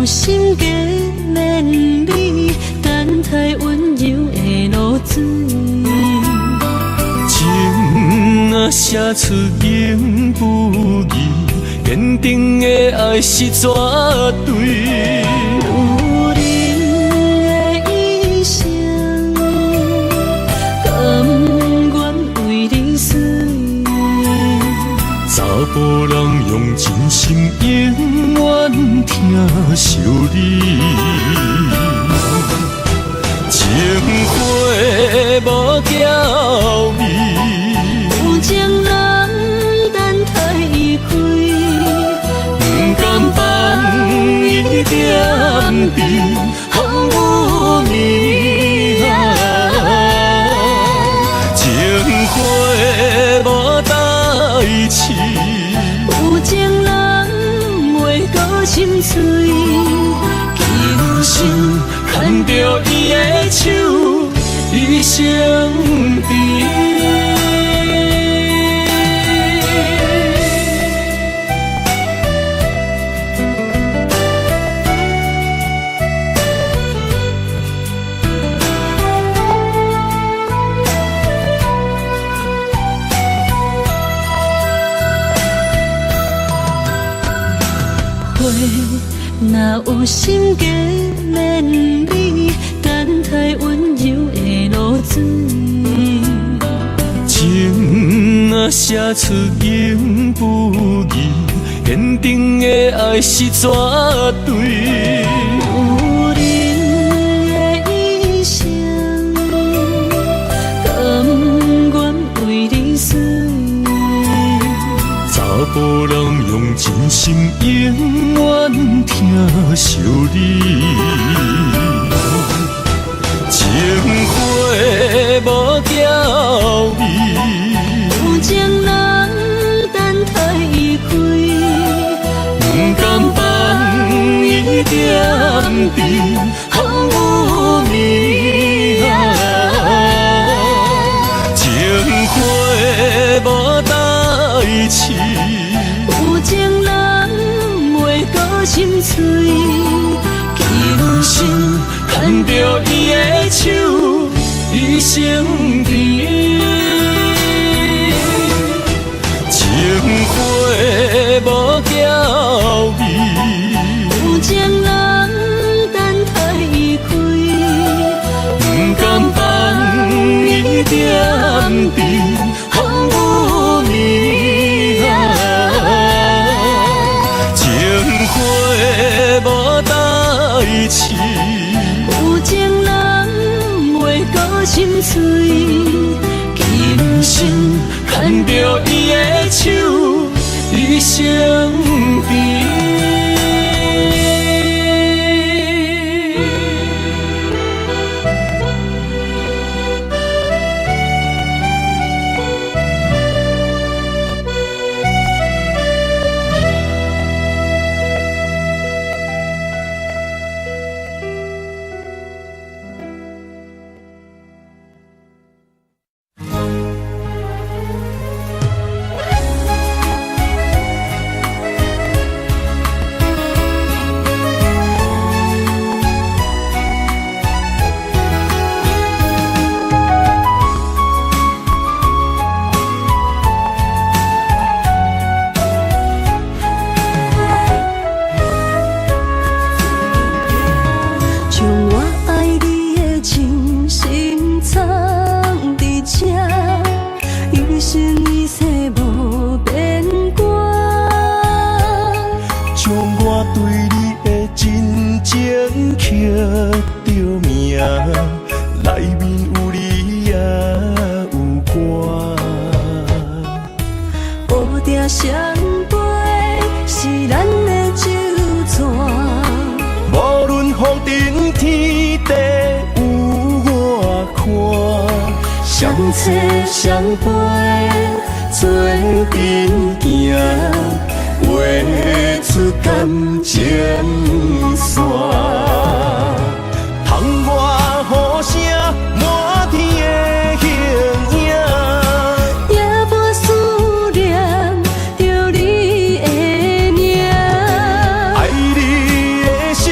有心加免美，等待溫柔的露水。情若寫出永不移，堅定的愛是絕對。有人的一生，甘願為你死。查埔人用真心永遠疼惜你。情花無嬌美，有情人等待伊開，不甘放伊踮佇風雨暝。情花無代誌，有情人袂閣心碎。今生牽著伊的手，一生甜。花若有心加免美，等待溫柔的露水。情若寫出永不移，堅定的愛是絕對。有人的一生，甘願為你死。查埔人用真心永遠疼惜你。情花無嬌美，有情人等待伊開，不甘放伊踮佇風雨暝。情花無代誌，有情人袂閣心碎。今生牽著伊的手，一生甜。情花無嬌美，有情人等待伊開，不甘放伊踮佇風雨暝。情花無代誌，有情人袂閣心碎。今生牽著伊的手，一生甜。將我愛你的情深藏佇這，一生一世無變卦。將我對你的真情刻著名，內面有你也有我。烏蝶相飛是咱的酒泉，無論風塵天地有偌寬，相找相陪做陣行，畫出感情線。窗外雨聲，滿天的形影。也無思念著你的名。愛你的心，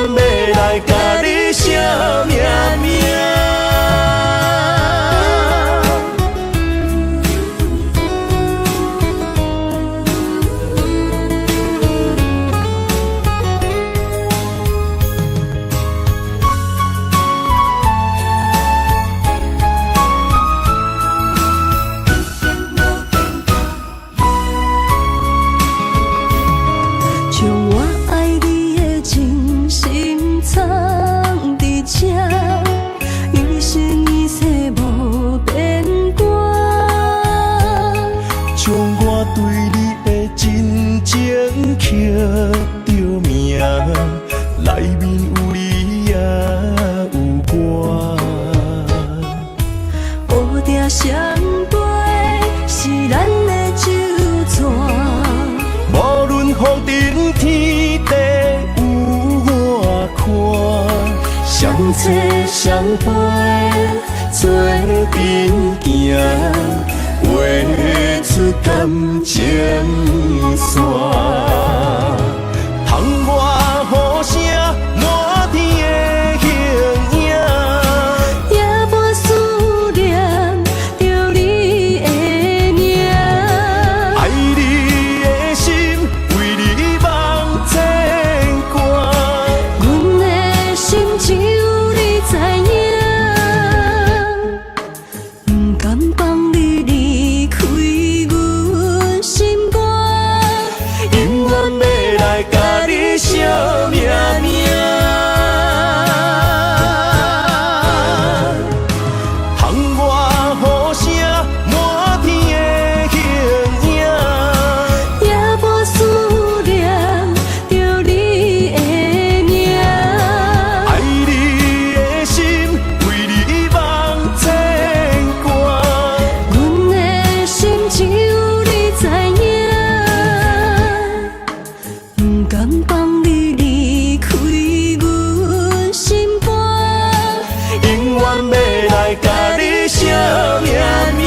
欲來共你相命命。將我愛你的真心藏佇這，一生一世無變卦。將我對你的真情刻著名，內面有你也有我。烏蝶相飛是咱的酒泉。無論風塵天地有偌寬，相找相陪做陣行，畫出感情線。窗外雨聲，滿天的形影。夜半思念著你的名。愛你的心，為你夢牽掛。阮的心只有你知影，不甘放你離開阮心肝。永遠欲來共你相命命。窗外雨聲，滿天的形影。夜半思念著你的名。愛你的心，為你夢牽掛。阮的心只有你知影，不甘放你離開阮心肝。永遠欲來共你相命命。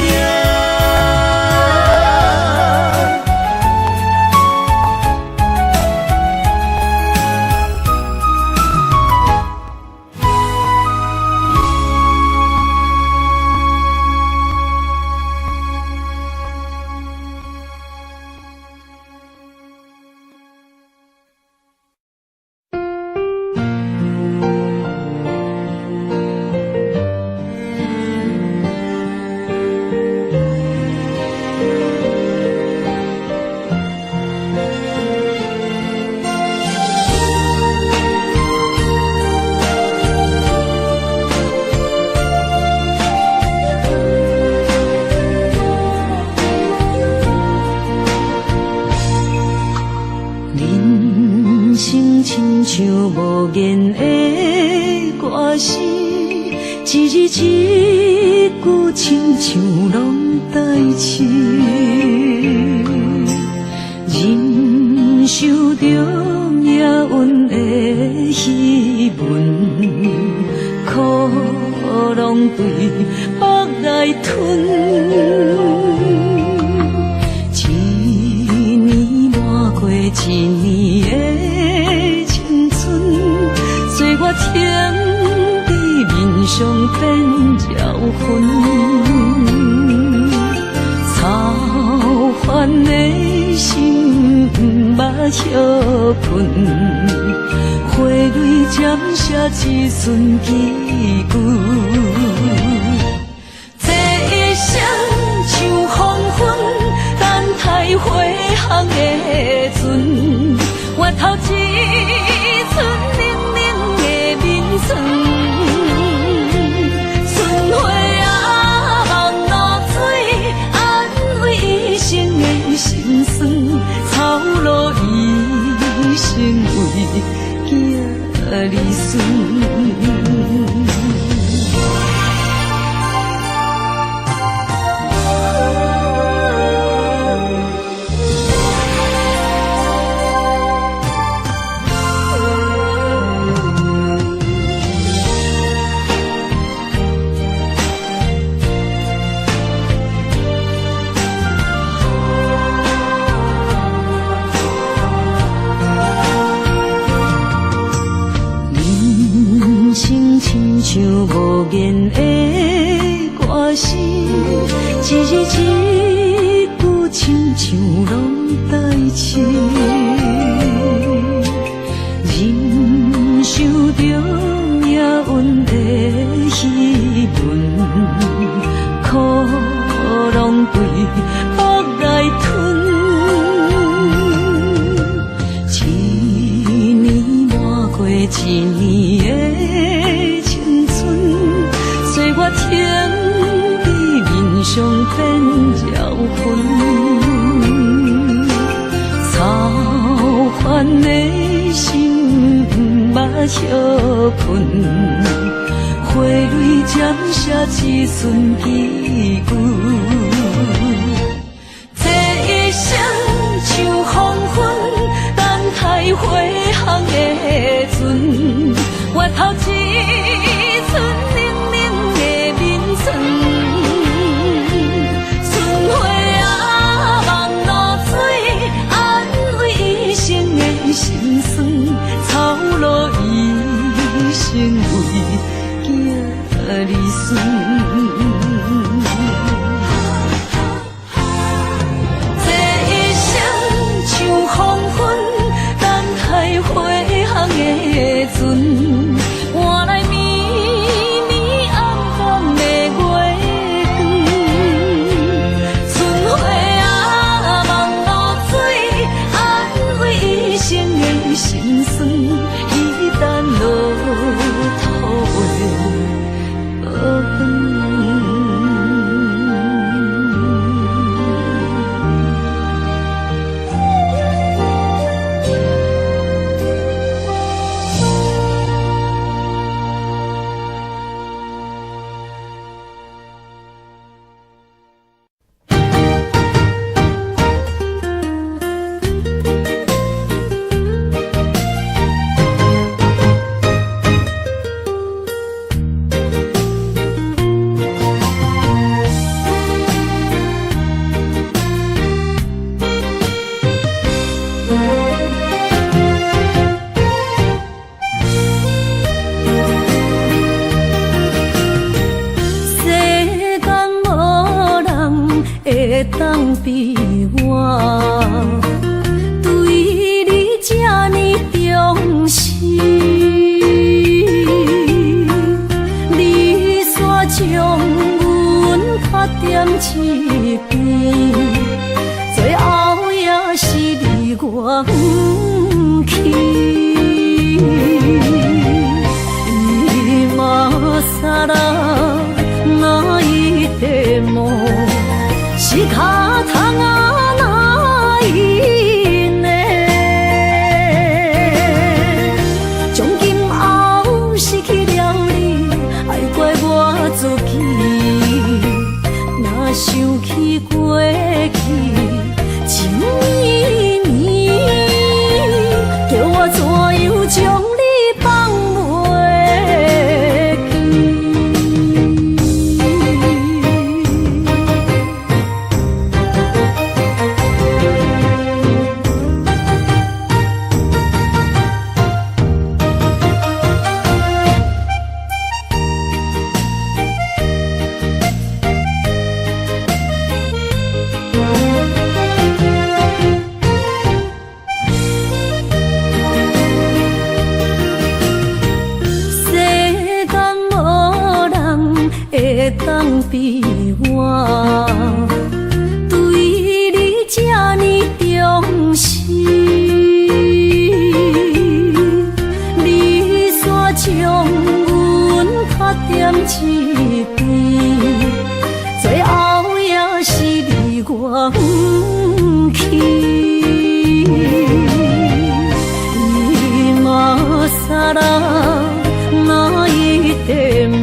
人生親像無言的歌詞，一字一句親像攏台詞。忍受著命運的戲文，苦攏對腹內吞。一年瞞過一年的青春，歲月停佇面上變招魂。操煩的心毋捌歇睏，花蕊針寫一寸祈求。這一生像黃昏，等待回航的船，回頭一寸冷冷的面霜。春花啊，望露水，安慰一生的心酸，草露一生為囝兒孫。親像無言的歌聲，一字一句親像攏代誌。忍受著命運的戲文，苦攏對腹內吞。一年瞞過一年的青春，歲月停佇面上變了痕。操煩的心毋捌歇睏，花蕊針寫一寸祈求。這一生像黃昏，等待回航的船，回頭一寸冷冷的面唇。春花啊，望露水，安慰一生的心酸，操勞一生為囝兒孫。這一生像黃昏，等待回航的船，換來暝暝暗淡的月光。春花啊，望露水，安慰一生的心酸，彼等落土的寶園。世間無人會當比我，對你這呢忠實。你煞將阮拍踮一邊，最後也是離我遠去。今更泣いても仕方がないね。從今後失去了你，愛怪我自己。若想起過去情綿綿，叫我怎樣將你放袂記？世間無人會當比我，對你這呢忠實。你煞將阮拍踮一邊，最後也是離我遠去。今更泣いても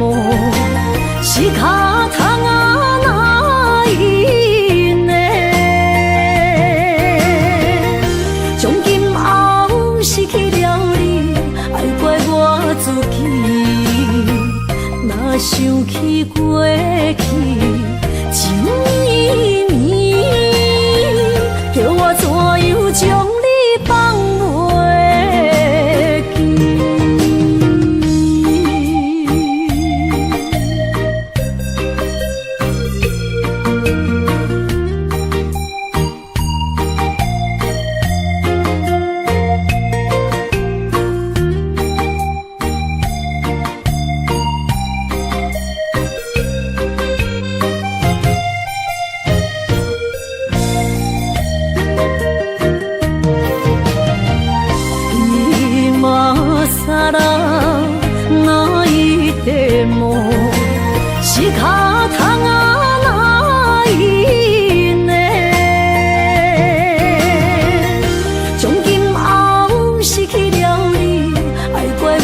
仕方がないね。從今後失去了你，愛怪我自己。若想起過去情綿綿，叫我怎樣將你放袂記？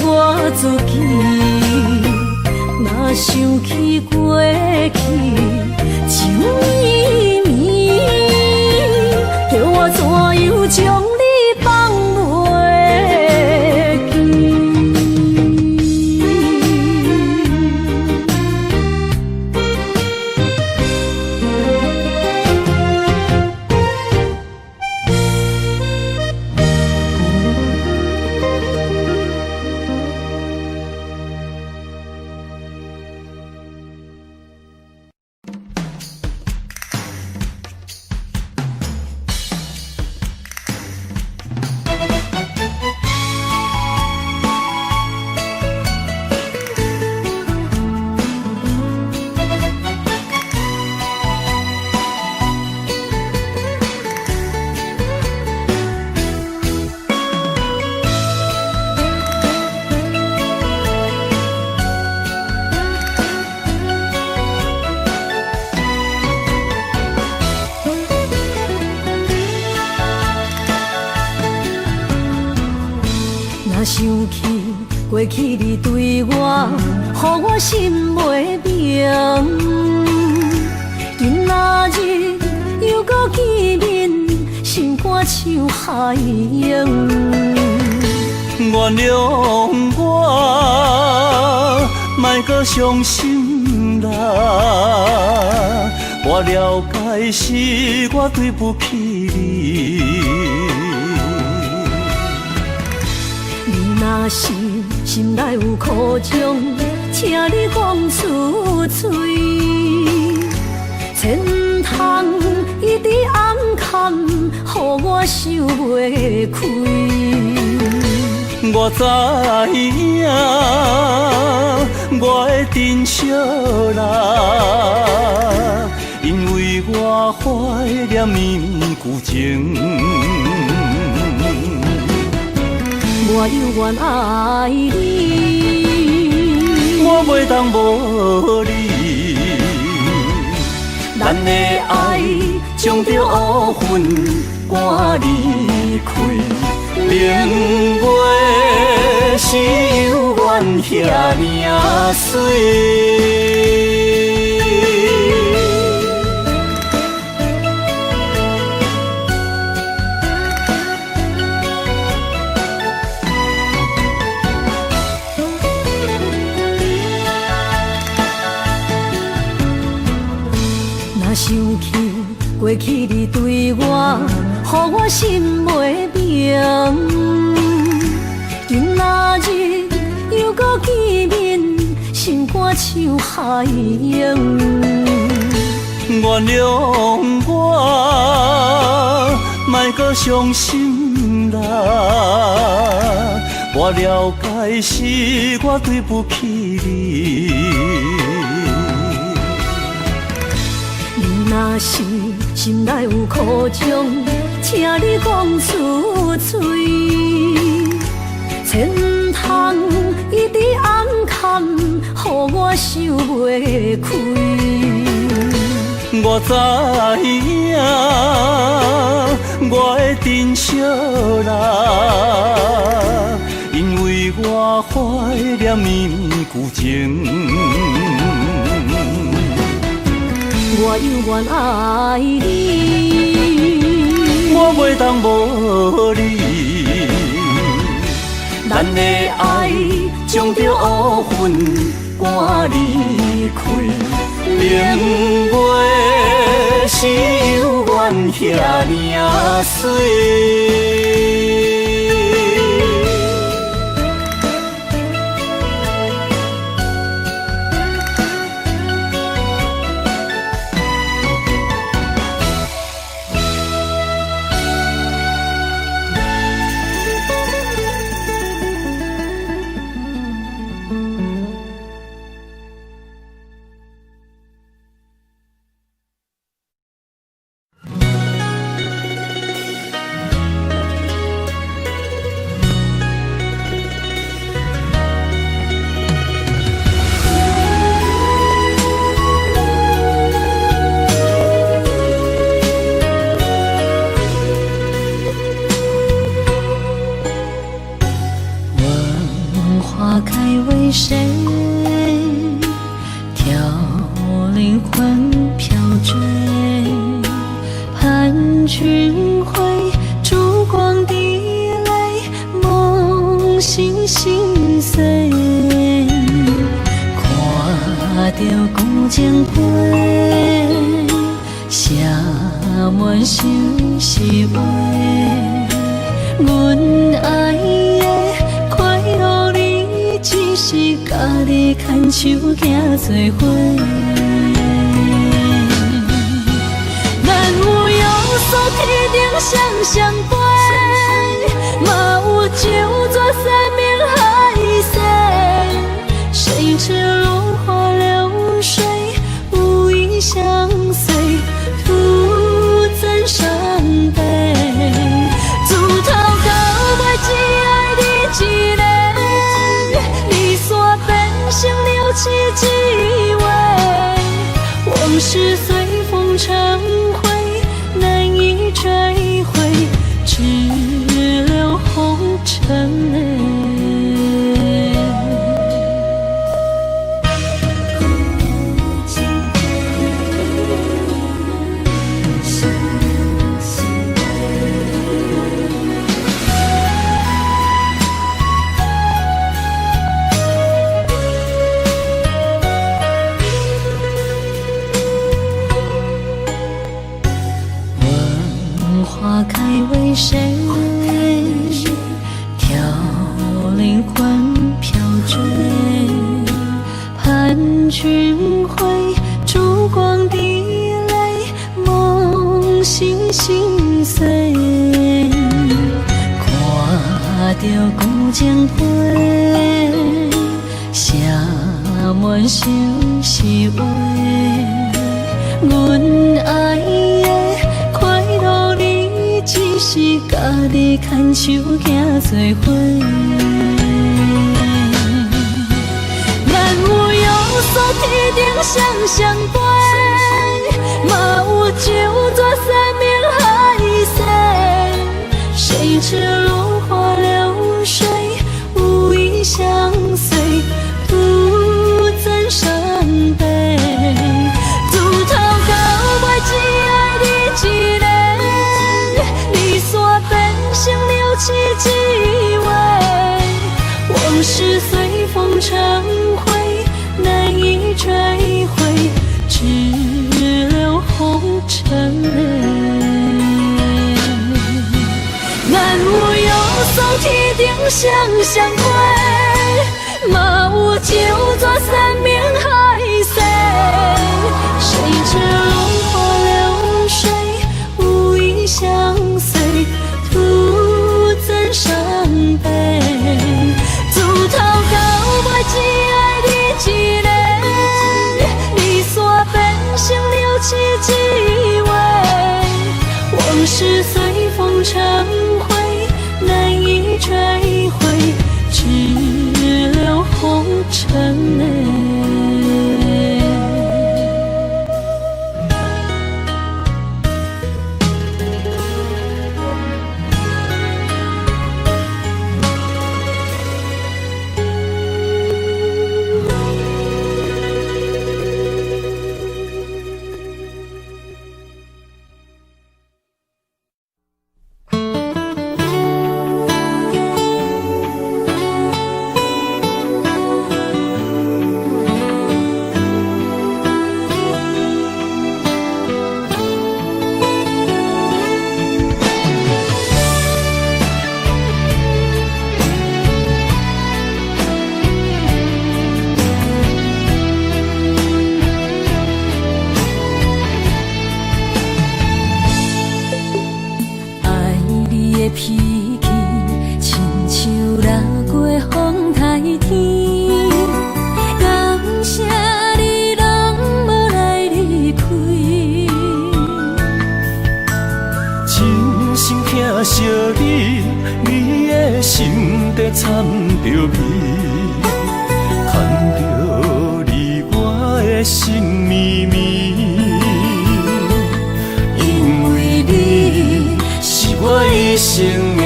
我自己。若想起過去，情綿綿，叫我怎樣將你放袂記？若想起過去你對我，予我心袂平。今仔日又閣見面，心肝像海湧。原諒我，莫閣傷心啦。我了解是我對不起你。你若是心內有苦衷，請你講出嘴。千窗一直暗藏，予我想袂開。我知影，我會珍惜啦，因為我懷念綿綿舊情。我猶原愛你，我袂當無你。咱的愛將著烏雲趕離開，明月是猶原遐爾媠。若想起過去你對我，予我心袂平。今仔日又閣見面，心肝像海湧。原諒我，莫閣傷心啦。我了解是我對不起你。你若是心內有苦衷，請你講出嘴。千窗一直暗藏，予我想袂開。我知影，我會珍惜啦，因為我懷念綿綿舊情。我猶原愛你，我袂當無你。咱的愛將著烏雲趕離開，明月是猶原遐爾媠。花開為誰？挑靈魂飄墜，盼君回，燭光滴淚，夢醒心碎。看著舊情批，寫滿相思話。阮愛的快樂，你只是家己牽手行做伙。咱有約束天頂雙雙飛，嘛有酒桌山盟海誓。誰知落花流水，無意相隨，徒增傷悲。自頭到尾只愛你一个，離散變成了痴一話，往事隨風成灰，難以追回，只留紅塵淚。問花開為誰？挑靈魂飄墜，盼君回，燭光滴淚，夢醒心碎。看著舊情批，寫滿相思話。阮愛的快樂，你只是家己牽手行做伙。咱有約束天頂雙雙飛，嘛有酒桌山盟海誓。誰知落花流水，無意相隨，徒增傷悲。自頭到尾只愛你一个，離散變成了痴一話，往事隨風成灰，難以追回，只留紅塵淚。咱有約束天頂雙雙飛，嘛有酒桌山盟海誓。誰知落花流水，無意相隨，徒增傷悲。自頭到尾只愛你一个，離散變成了痴一話，往事隨風成灰，難以追回，只留紅塵淚。脾氣，親像落過風台天。感謝你攏無來離開，真心疼惜你，你的心底掺著味，牵著你我的心绵绵，因為你是我一生的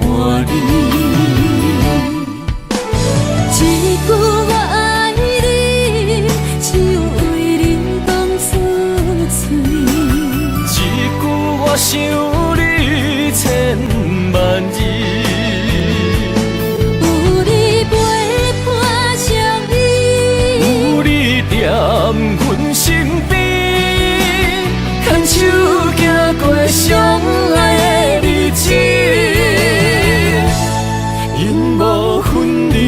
伴侶。想你千萬字。有你陪伴相依，有你踮阮身邊，牽手行過相愛的日子，永無分離。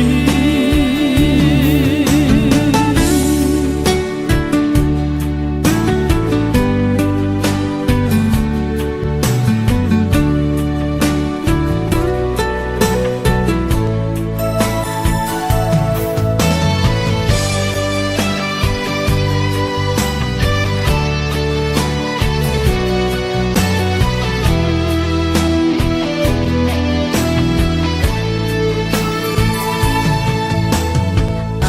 愛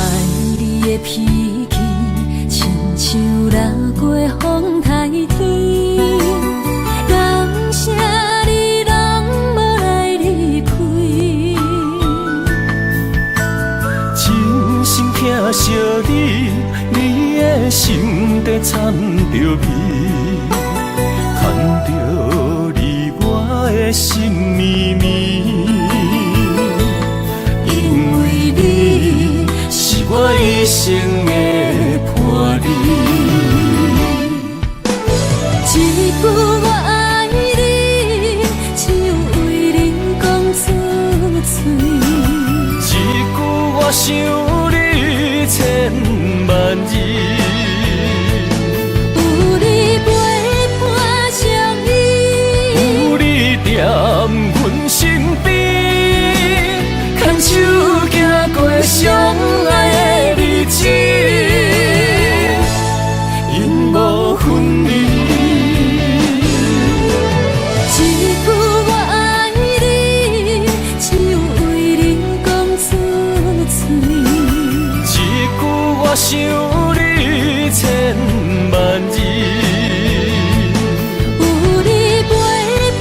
你的脾氣，親像掠過風颱天。感謝你攏無來離開。真心疼惜你，你的心底摻著味，牽著你我的心綿綿。因為你是我一生的伴侶。一句我愛你，只有為你講出嘴。一句我想你千萬字。有你陪伴相依，有你踮阮身邊，牽手行過相愛的日子，永無分離。一句我愛你，只有為你講出嘴。一句我想你千萬字。有你陪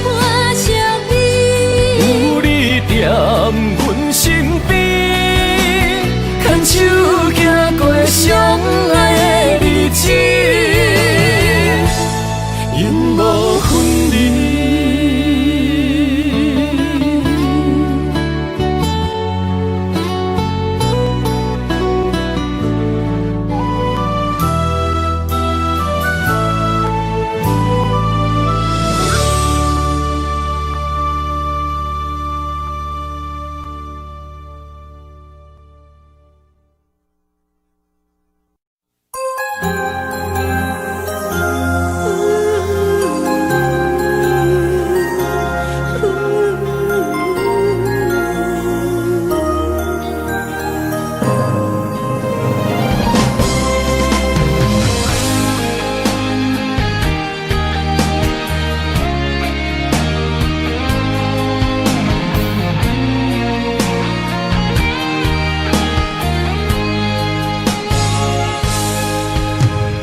伴相依，有你踮阮身邊，牽手行過相愛的日子，永無分離。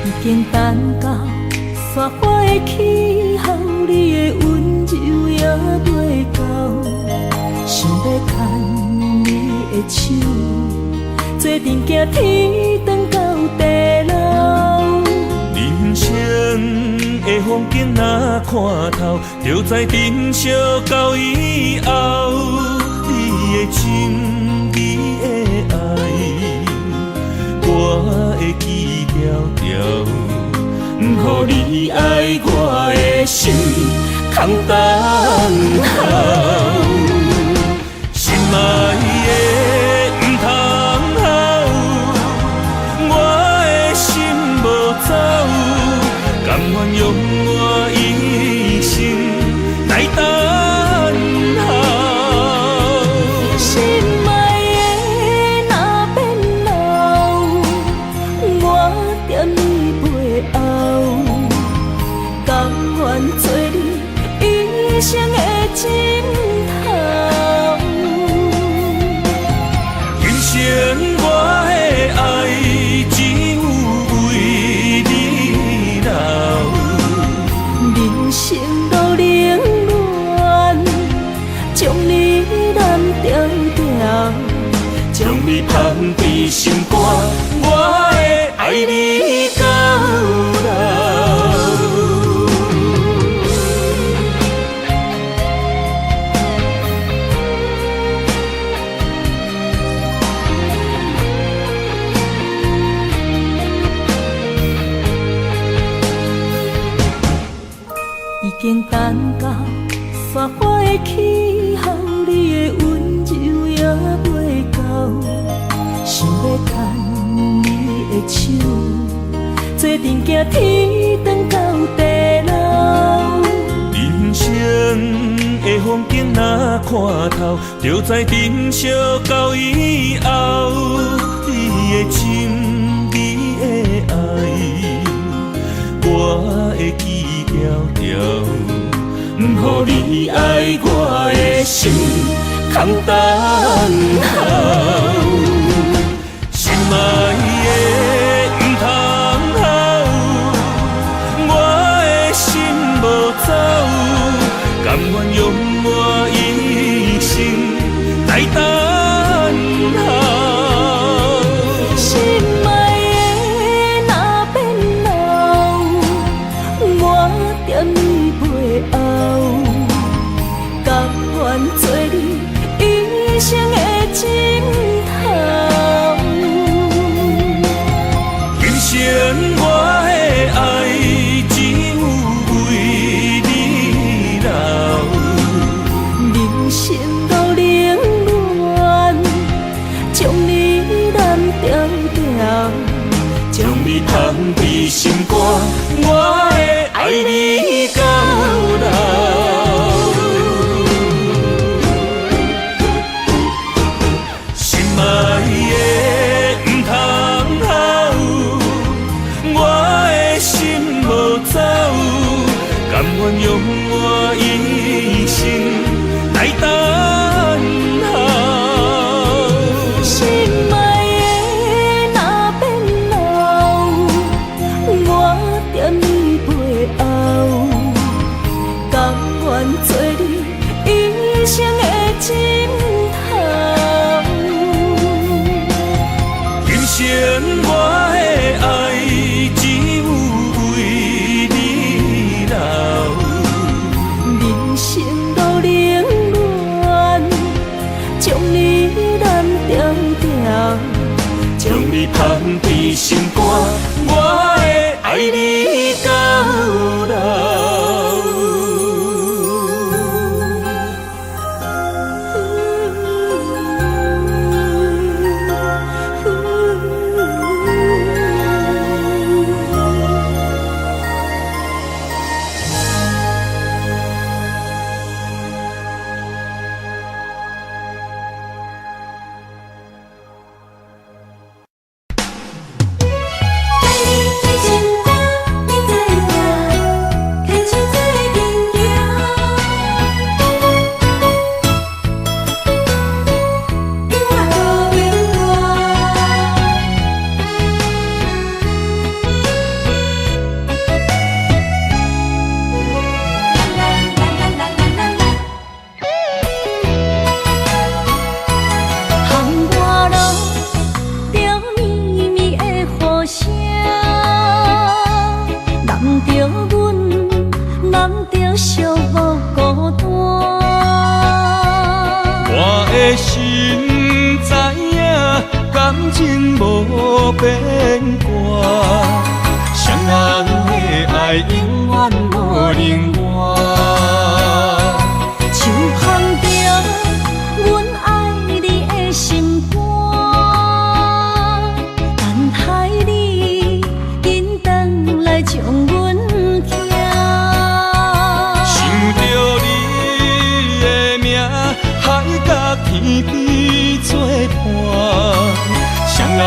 已經等到山花的氣候，你的溫柔也袂到，想欲牽你的手，做陣行天長到地老。人生的風景若看透，就知珍惜到以後。你的情，你的愛，我會記牢牢。毋予你愛我的心空等候。心愛的毋通哭，我的心無走，甘願用我一生來等候。心愛的若變老，我踮你背後，甘願做你一生的枕頭。今生我的愛只有為你留，人生路冷暖，將你攬牢牢，將你捧佇心肝，我會愛你到老。山花的氣候，你的溫柔猶袂夠，想欲牽你的手，做陣行天長到地老。人生的風景若看透，就知珍惜到以後。你的情，你的愛，我會記牢牢。毋予你愛我的心空等候。心愛的毋通哭，我的心無走，甘願用我一生來等候。心愛的若變老，我踮你背後，甘願做你一生的枕頭。今生我的愛只有為你留。人生路冷暖，將你攬牢牢，將你捧佇心肝，我會愛你到老。心愛的毋通哭，我的心無走，甘願用我一生來等候。心愛的若變老，我踮你背後，甘願做你一生的枕頭。今生我的愛只有為你留。人生路冷暖，將你攬牢牢，將你捧佇心肝，我會愛你到老。在你的身边，你知影，牵手做阵行，永远无变卦。啦啦啦啦啦啦啦。窗外落着绵绵的雨声，淋著阮，淋著寂寞孤单。我的心知影，感情無變卦，雙人的愛永遠無能換。手捧著阮愛你的心肝，等待你緊轉來將阮疼。想著你的名，海角天邊作伴，雙人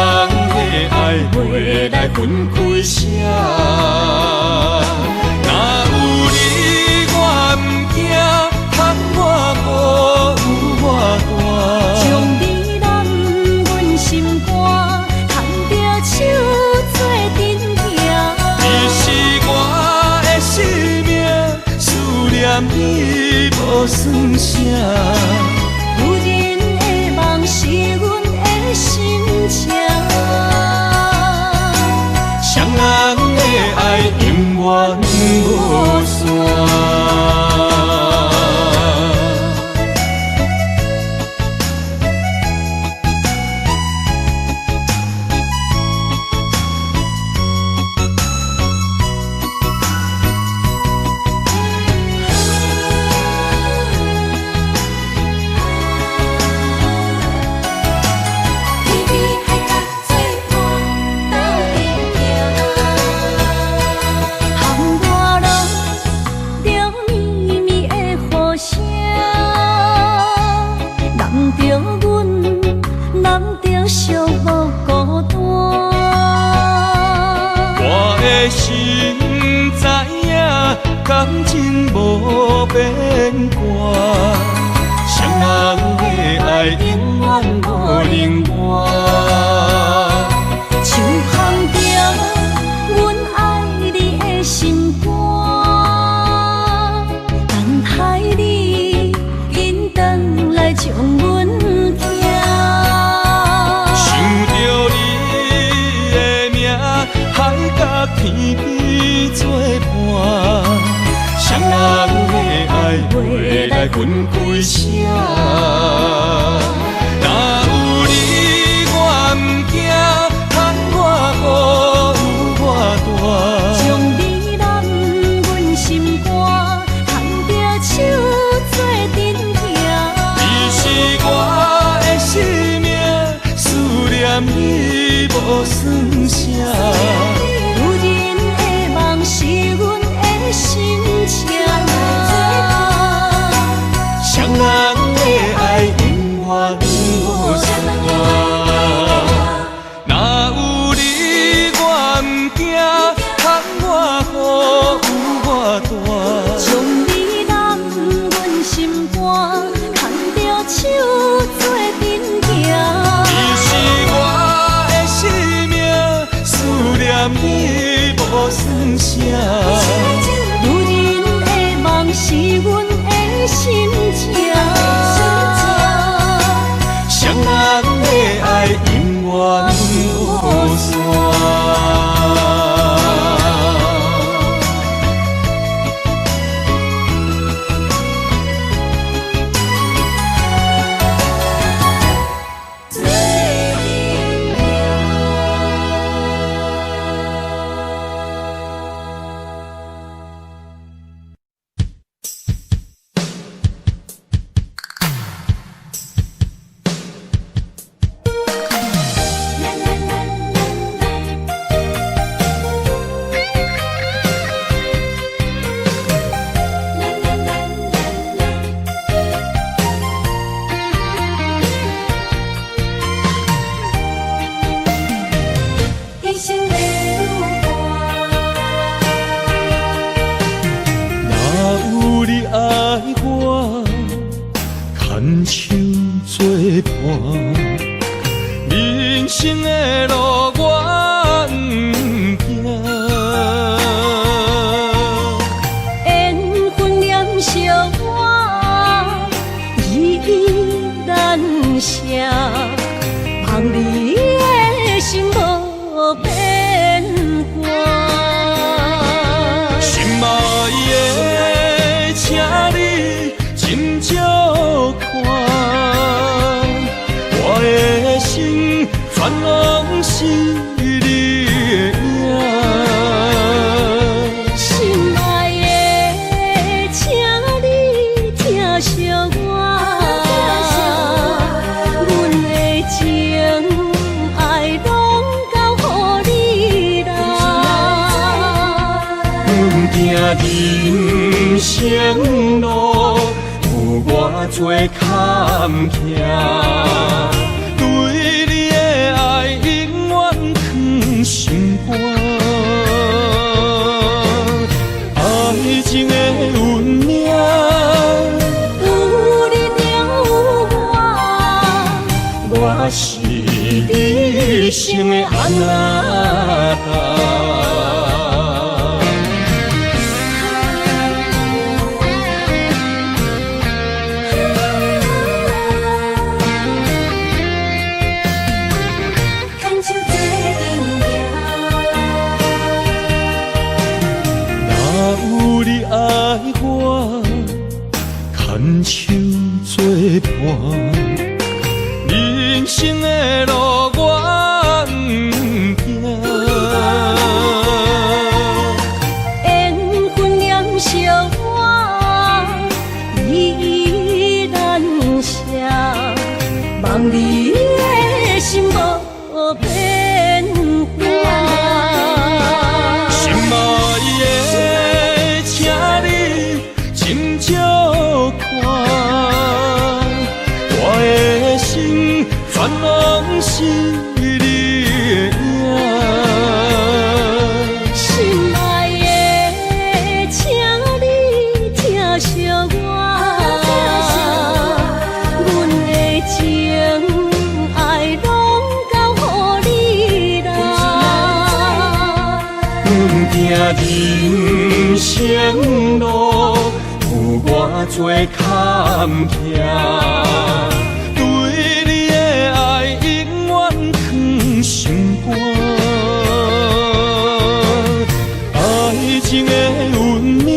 的愛袂來分開捨。若有你我毋驚，窗外雨有偌大。將你攬阮心肝，牽著手做陣行。你是我的生命，思念你無算啥。有人的夢是阮的心情。雙人的愛永遠無散。寂寞孤單。我的心知影，感情無變卦，雙人的愛永遠無能換。手捧著阮愛你的心肝，等待你緊轉來將阮疼。想著你的名，海角天邊做伴，雙人的愛袂來分開捨。若有你我毋驚，窗外雨有偌大。將你攬阮心肝，牽著手做陣行。你是我的生命，思念你無算啥。女人的夢是阮的心情。雙人的愛永遠無散。若有你我毋驚，窗外雨有偌大。將你攬阮心肝，牽著手做陣行。你是我的生命，思念你無算啥。女人的夢是阮的心情。雙人的愛永遠無散。一生的旅伴。若有你愛我，牽手做伴，人生的路我毋驚。緣分黏惜我，依依難捨，望你的心無變卦。心愛的，請你斟酌看，我的心全攏是你的影。心愛的，請你疼惜我，阮的情愛攏交予你啦。阮行人生路，有偌濟坎坷，對你的愛永遠藏心肝。愛情的運命，有你就有我，我是你一生的阿那達。牽手做陣行。若有你愛我，牽手做伴，人生的路我毋驚。人生路，有偌济坎坷，对你的爱永远藏心肝。爱情的运命，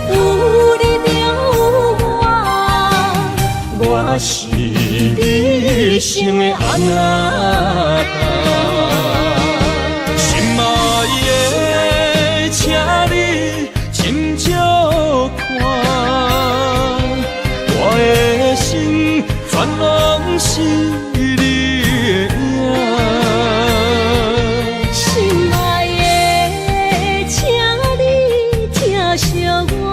有你就有我，我是你一生的阿那达。心爱的，请你斟酌看，我的心全拢是你的影。心爱的，请你疼惜我，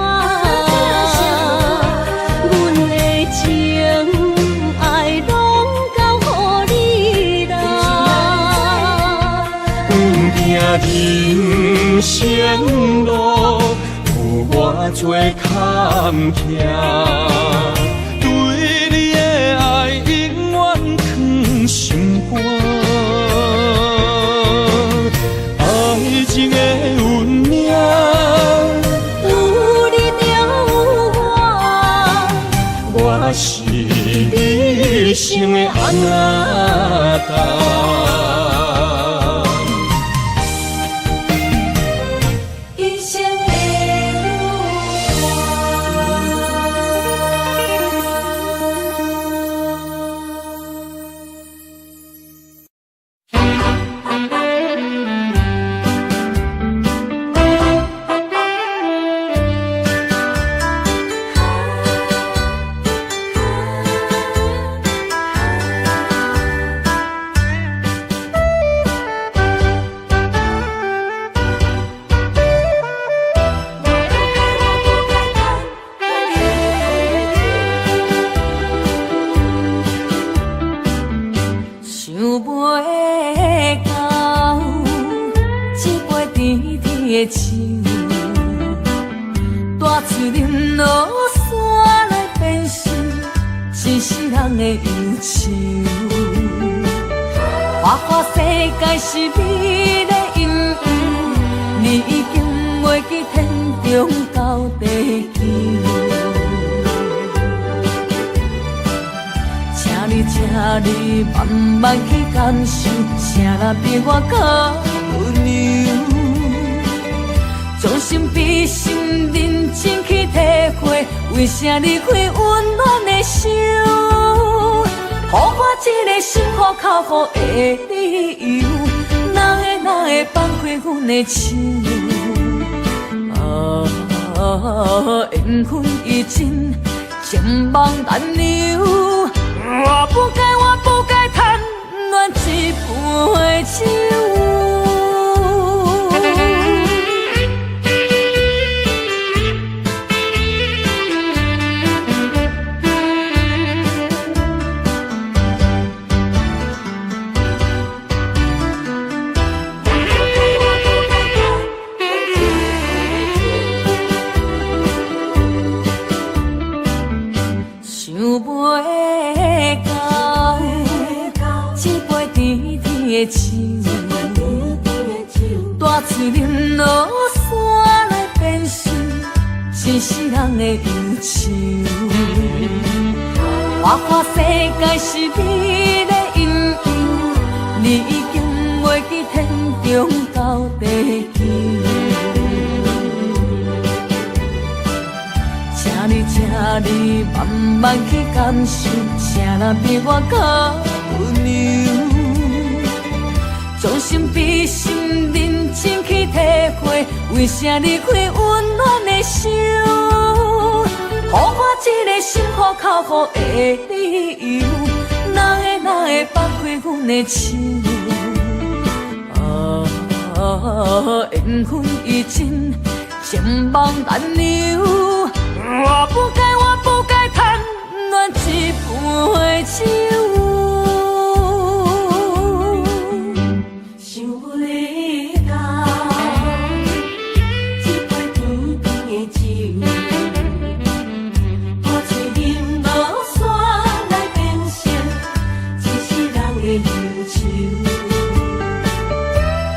阮的情爱拢交予你啦。阮行人生路，有偌济坎坷，对你的爱永远藏心肝。爱情的运命，有你就有我，我是你一生的阿那达。一生的伴。想袂到，这杯甜甜的酒，大喙啉落煞来变成一世人的忧愁。花花世界是美丽阴影，你已经袂记天长到地久。请你，请你慢慢去感受，啥人比我较温柔？将心比心，认真去体会，为啥离开温暖的手？予我这个心苦口苦的理由，哪会哪会放开阮的手？啊，缘分已尽，情梦难留。我不该，我不该贪恋这杯酒。想袂到，这杯甜甜的酒，大喙啉落煞来变成一世人的忧愁。花花世界是美丽阴影，你已经袂记天长到地久。请你，请你慢慢去感受，啥人比我较温柔？将心比心，认真去体会，为啥离开温暖的手？予我这个心苦口苦的理由，哪会哪会放开阮的手？啊，缘分已尽，情梦难留。我不该，我不该贪恋这杯酒。想袂到，这杯甜甜的酒，大喙饮落煞来变成一世人的忧愁。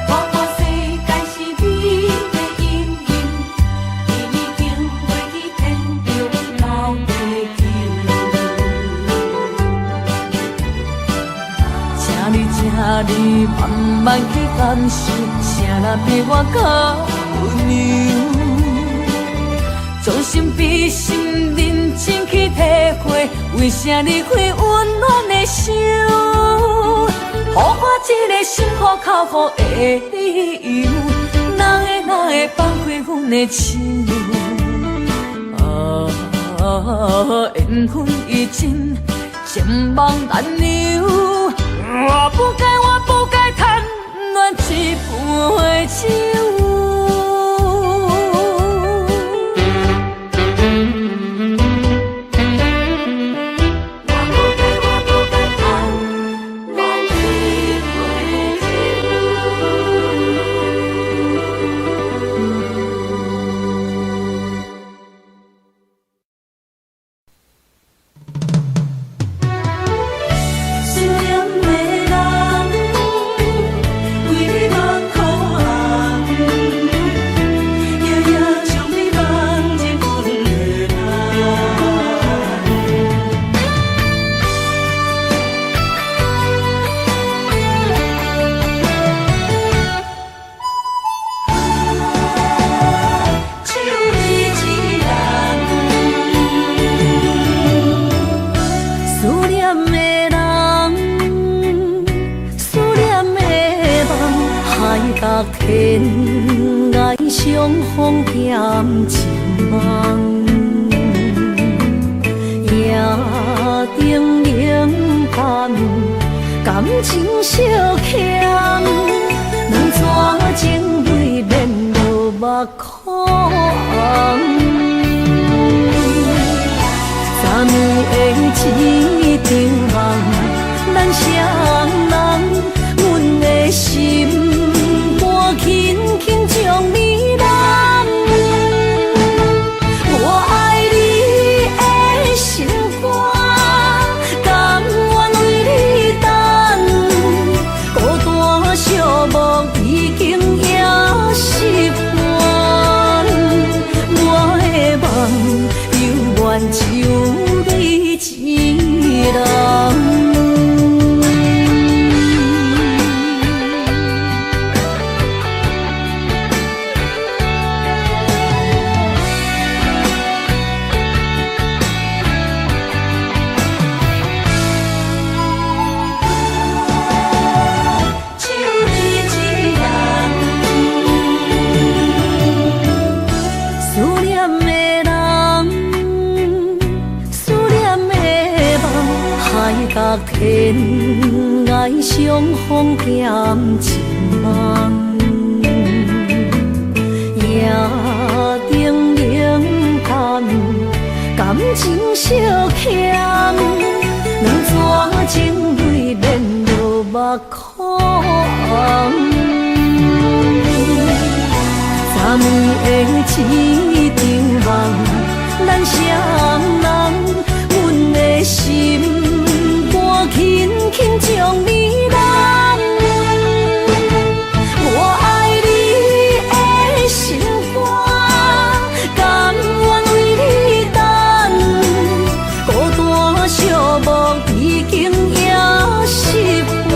花花世界是美請你慢慢去感受，啥人比我較溫柔。將心比心，認真去體會，為啥離開溫暖的手？予我這個心苦口苦的理由，哪會哪會放開阮的手？啊，緣分已盡，情夢難留。我不該，我不該貪戀一杯酒。思念的人，為你目眶紅，夜夜將你夢入阮的內。只有你一人。思念的人，思念的夢，海角天涯相逢踮一夢，夜燈冷淡，感情相欠，兩逝情淚免落目眶紅。昨暝的一場夢，咱雙人，阮的心肝輕輕將你攬。我愛你的心肝，甘願為你等，孤單寂寞已經也習慣。我的夢猶原只有你一人。只有你一人。思念的人，思念的夢，海角天涯相逢踮一夢，夜燈冷淡，感情相欠，兩逝情淚免落目眶紅。昨暝的一場夢，咱雙人，阮的心肝輕輕將你攬。我愛你的心肝，甘願為你等，孤單寂寞已經也習慣。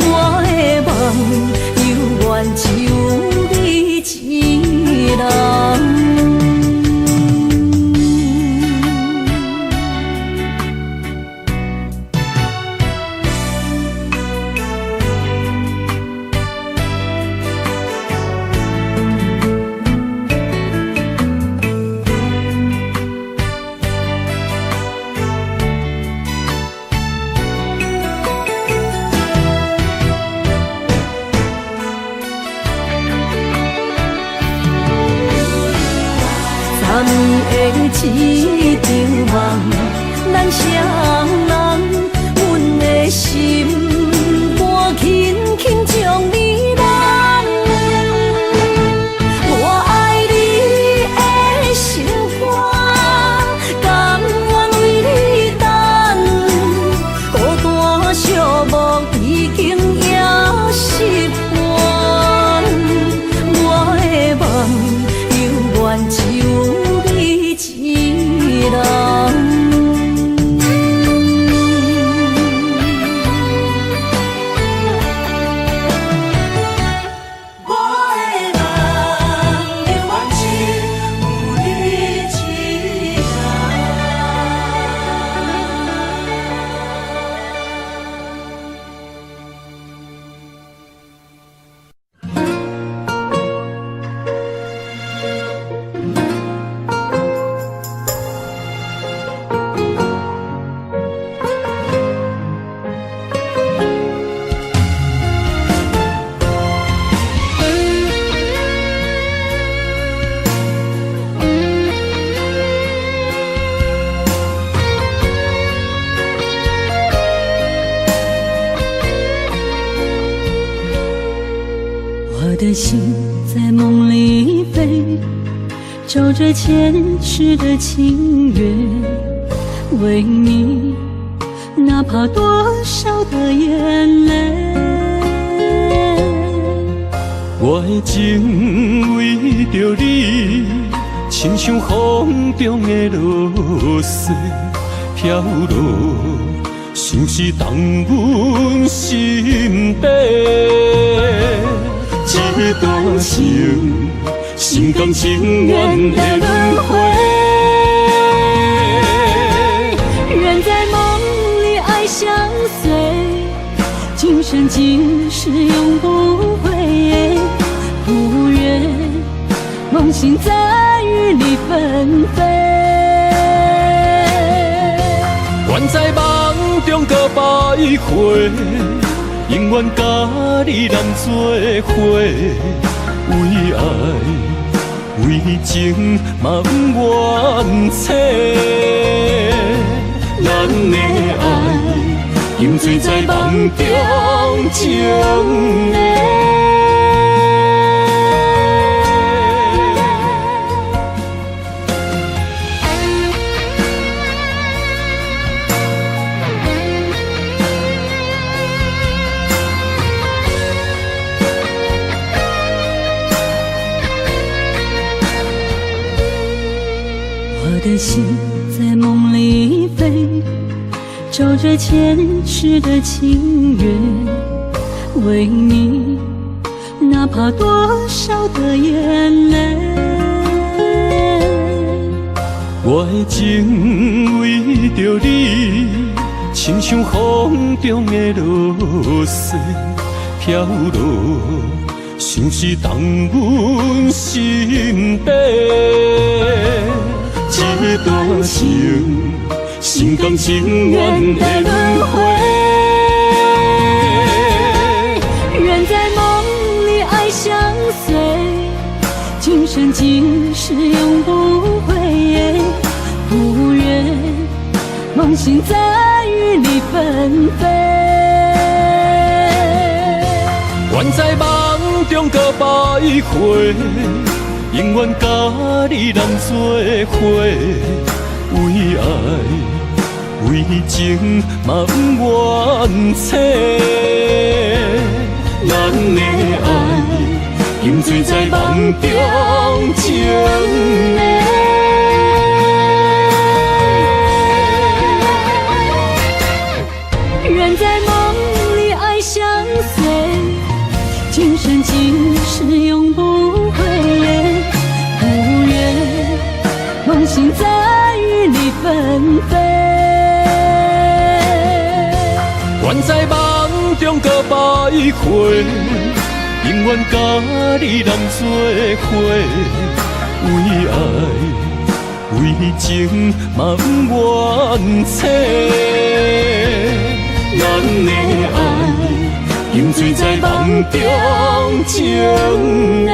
我的夢猶原只有你一人。昨暝的一場夢，咱雙人，阮的心肝輕輕將你攬。我愛你的心肝，甘願為你等，孤單寂寞已經也習慣。我的夢猶原只有你一人。我的心在夢裡飛，找著前世的情緣，為你，哪怕多少的眼淚。我的情為著你，親像風中的露水飄落，像是動阮心底。這段情，心甘情願的輪迴。願在夢裡愛相隨，今生今世永不悔。不願夢醒再與你分飛。願在夢中閣徘徊，永遠佮你難做伙，為愛為情嘛毋願醒。咱的愛沉醉在夢中情的。我的心在夢裡飛，找著前世的情緣，為你，哪怕多少的眼淚。我的情為著你，親像風中的露水飄落，像是動阮心底。這段情，心甘情願的輪迴。願在夢裡愛相隨，今生今世永不悔。不願夢醒再與你分飛。願在夢中閣徘徊，永遠佮你難做伙，為愛為情嘛毋願醒。咱的愛沉醉在夢中情的。願在夢裡愛相隨，今生今世永不悔。不願夢醒再與你分飛。願在夢中閣徘徊，永遠佮你難做伙，為愛為情嘛毋願醒。咱的愛沉醉在夢中情的。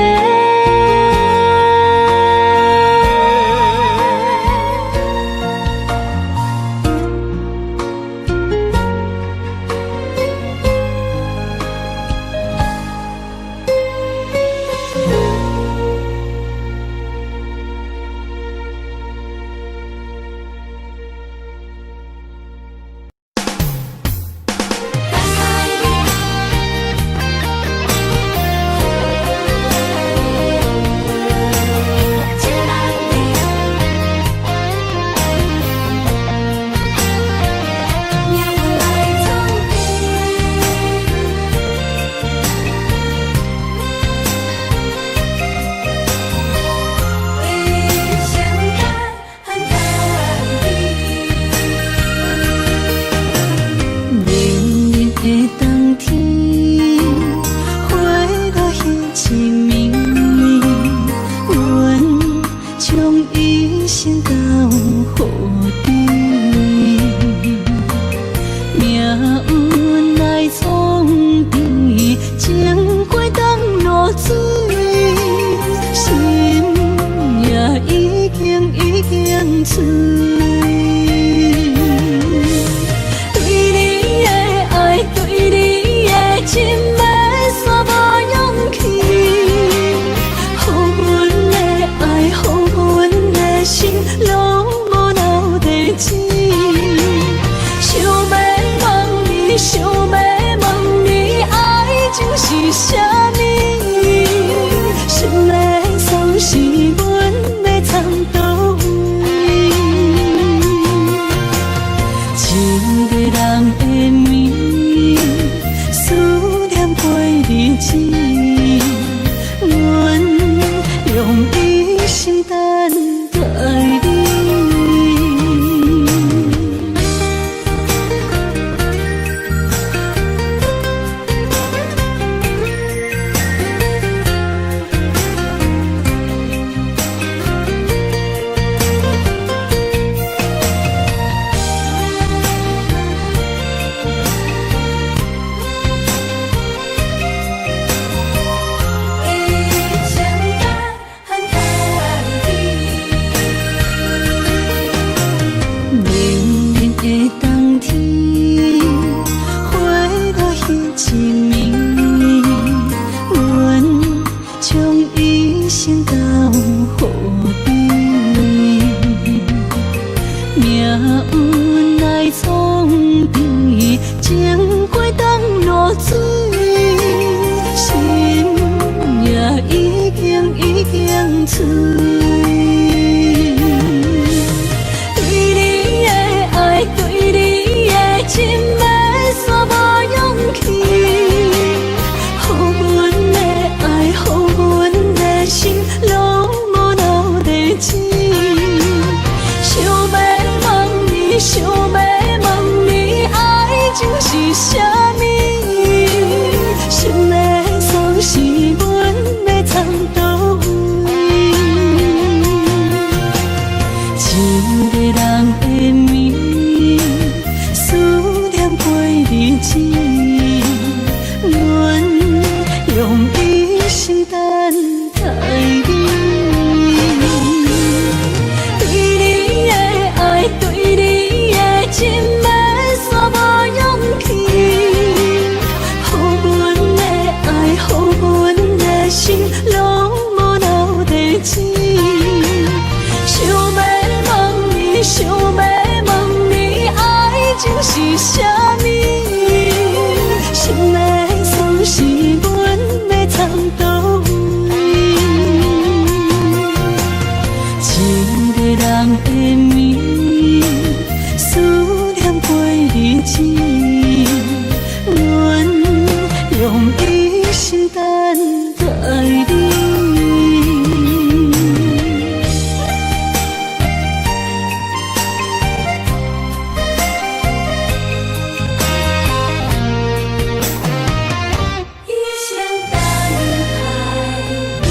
嘴。对你的爱，对你的情，欲煞无勇气。予阮的爱，予阮的心，拢无留地址。想欲问你，想欲问你，爱情是啥物？心的锁匙，阮欲藏佗位？一个人的暝，思念过日子，阮用一生等待你。对你的爱，对你的情，欲煞无勇气。予阮的爱，予阮的心，拢无留地址。想欲问你，想欲问你，爱情是啥物？心的锁匙，阮欲藏佗位？一个人的暝，思念过日子，阮用一生等待你。一生等待你。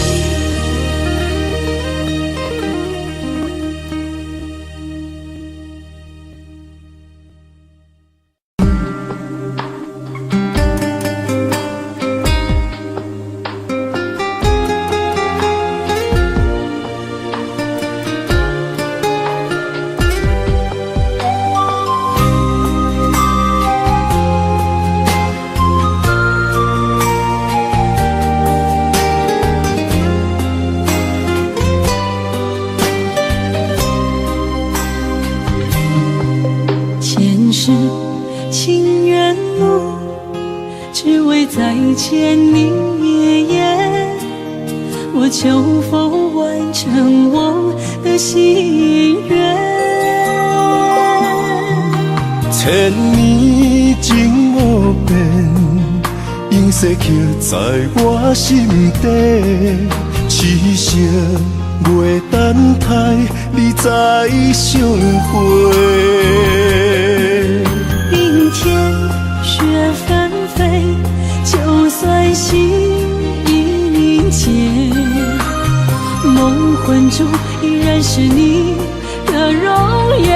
前世情缘路，只为再见你一眼。我求佛完成我的心愿。千年情无变，永世刻在我心底。痴心袂等待你再相会。冰天雪纷飞，就算心已凝结，梦魂中依然是你的容颜。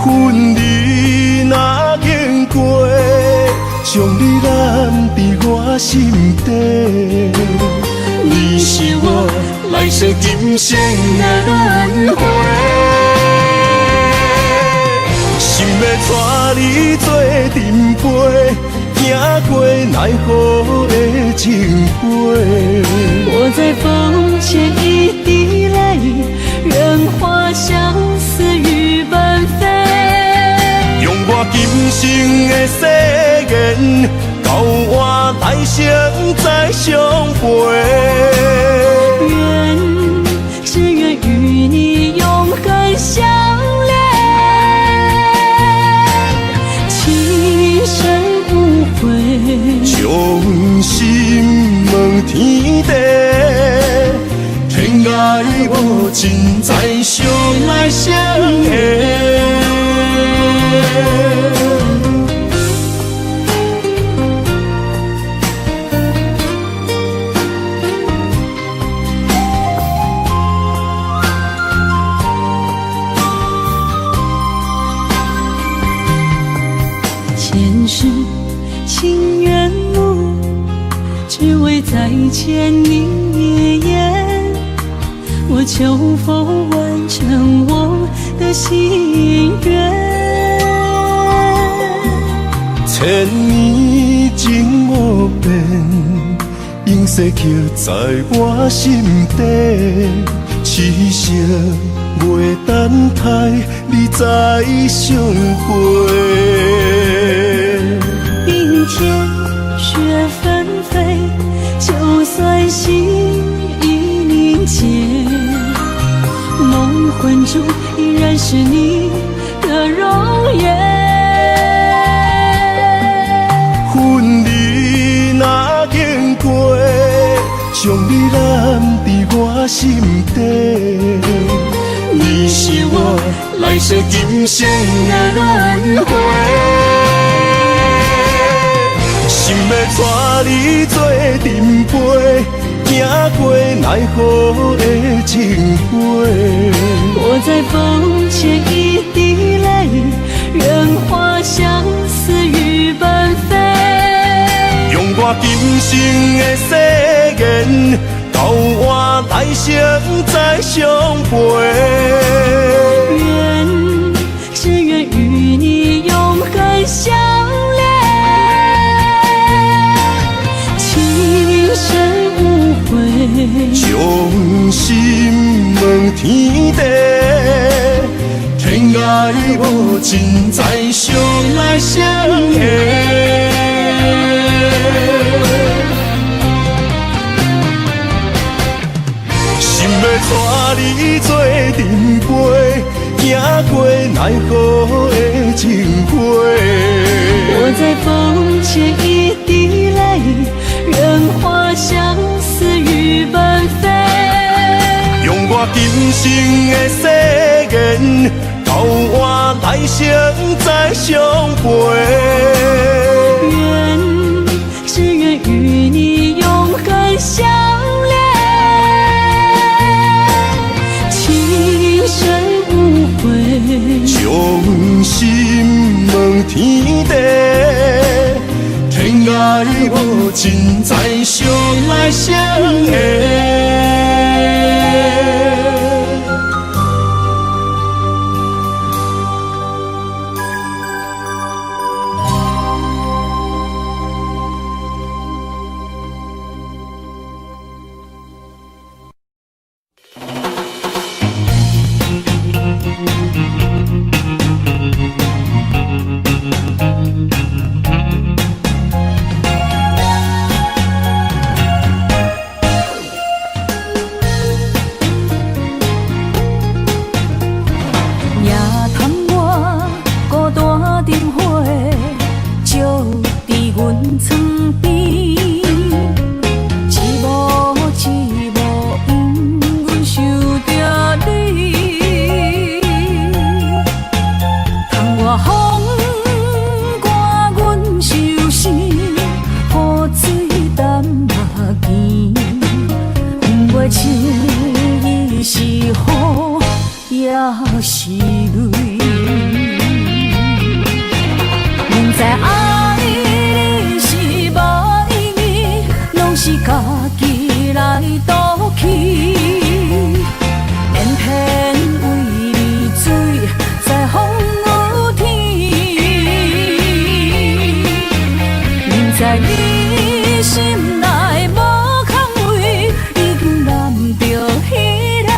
分离若经过，将你揽伫我心底。你是我来世今生的轮回，心欲带你做阵飞，行过奈何的情花。我在风前一滴泪，愿化相思雨般飞。用我今生的誓言，到我来生再相陪。愿只愿与你永恒相恋，情深无悔。将心问天地，天爱无尽，再相爱相下。前世情缘路，只为再见你一眼。我求佛完成我的心愿。千年情无变，永世刻在我心底。痴心袂等待你再相会。冰天雪纷飞，就算心處依然是你的容顏。分離若經過，將你攬佇我心底。你是我來世今生的輪迴，心欲帶你做陣飛，行過奈何的情話。我在風前一滴淚，願化相思雨般飛。用我今生的誓言，到換來生再相陪。願，只願與你永恆相戀，情深無悔。將心問天地，天愛無盡，再相來相下。心欲帶你做陣飛，行過奈何的情話。我在風前一滴淚，願化相思雨般飛。用我今生的誓言，到換來生再相陪。願，只願與你永恆相戀，情深無悔。將心問天地，天愛無盡，再相來相下。夜探我孤單燈火，照佇阮床邊，一幕一幕，因阮想著你。窗外風寒，阮相思，雨水澹目墘，毋袂像伊是雨，也是淚。明知愛你是無意義，攏是家己來賭氣，偏偏為你醉在風雨天。明知你心內無空位，已經攬著彼个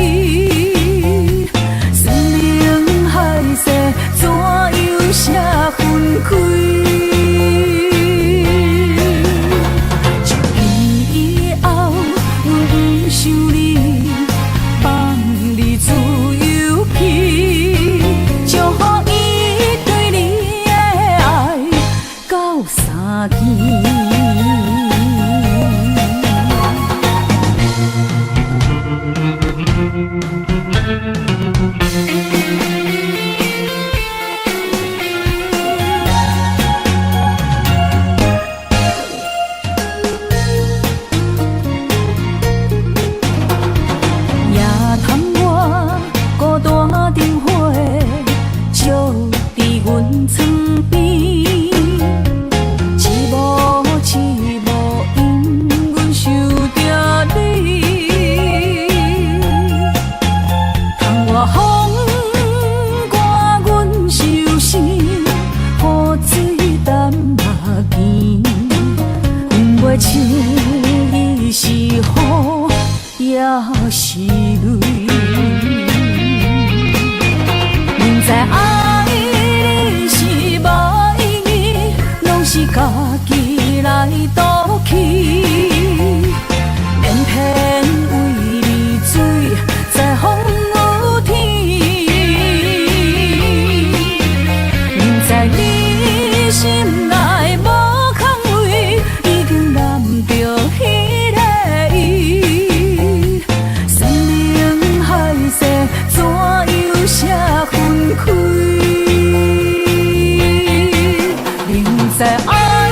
伊，山盟海誓怎樣寫分開？從今以後，阮毋想你，放你自由去，祝予伊對你的愛到三更。夜探我孤單燈火，照佇阮床邊，一幕一幕，因阮想著你。窗外風寒，阮相思，雨水澹目墘，毋袂像伊是雨，也是淚。明知愛你是無意義，攏是家己來賭氣，偏偏為你醉在風雨天。知愛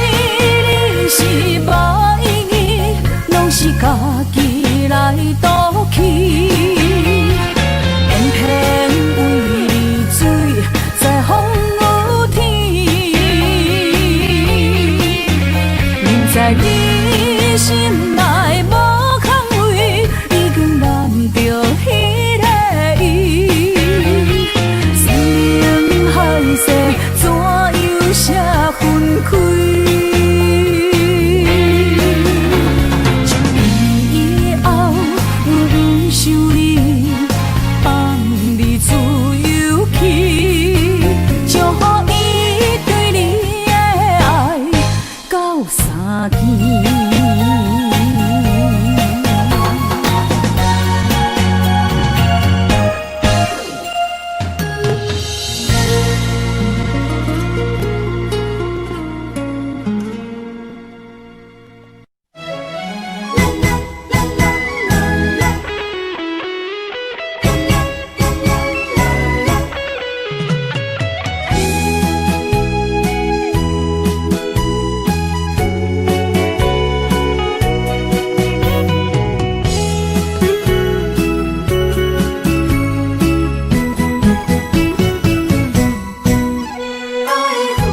你是無意義，攏是家己來賭氣。偏偏為你水在風雨天，明知你心內無空位，已經攬著彼个伊。山盟海誓怎樣寫分開？從以後，阮毋想你，放你自由去，祝予伊對你的愛鬥相見。愛阮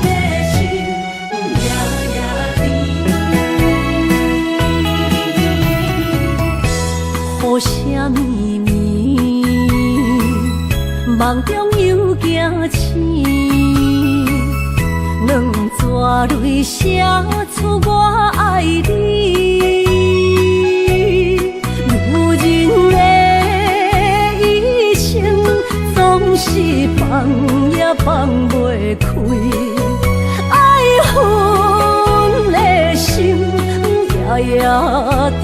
的心夜夜甜。雨聲綿綿，夢中又驚醒，兩逝淚寫出我愛你。女人的一生總是放也放袂開，愛恨的心夜夜甜。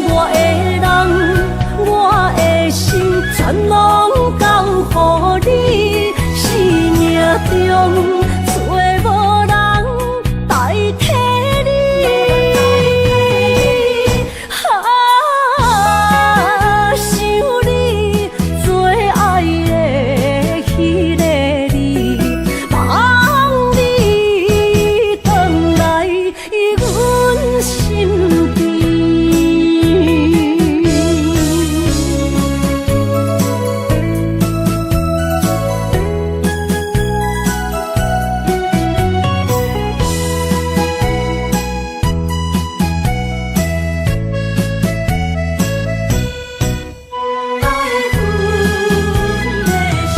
我的人，我的心，全攏交予你。生命中找無人代替你。啊，想你最愛的彼个你，望你轉來阮身邊。愛阮的心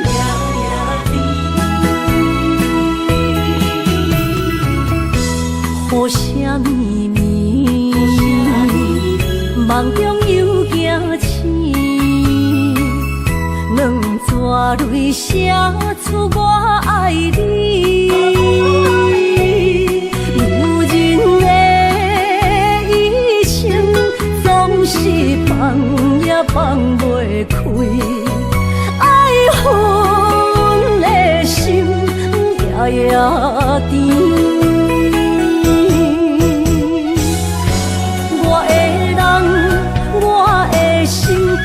夜夜甜。雨聲綿綿，夢中又驚醒，兩逝淚寫出我愛你。女人的一生總是放也放袂開，愛恨的心夜夜甜。我的人，我的心，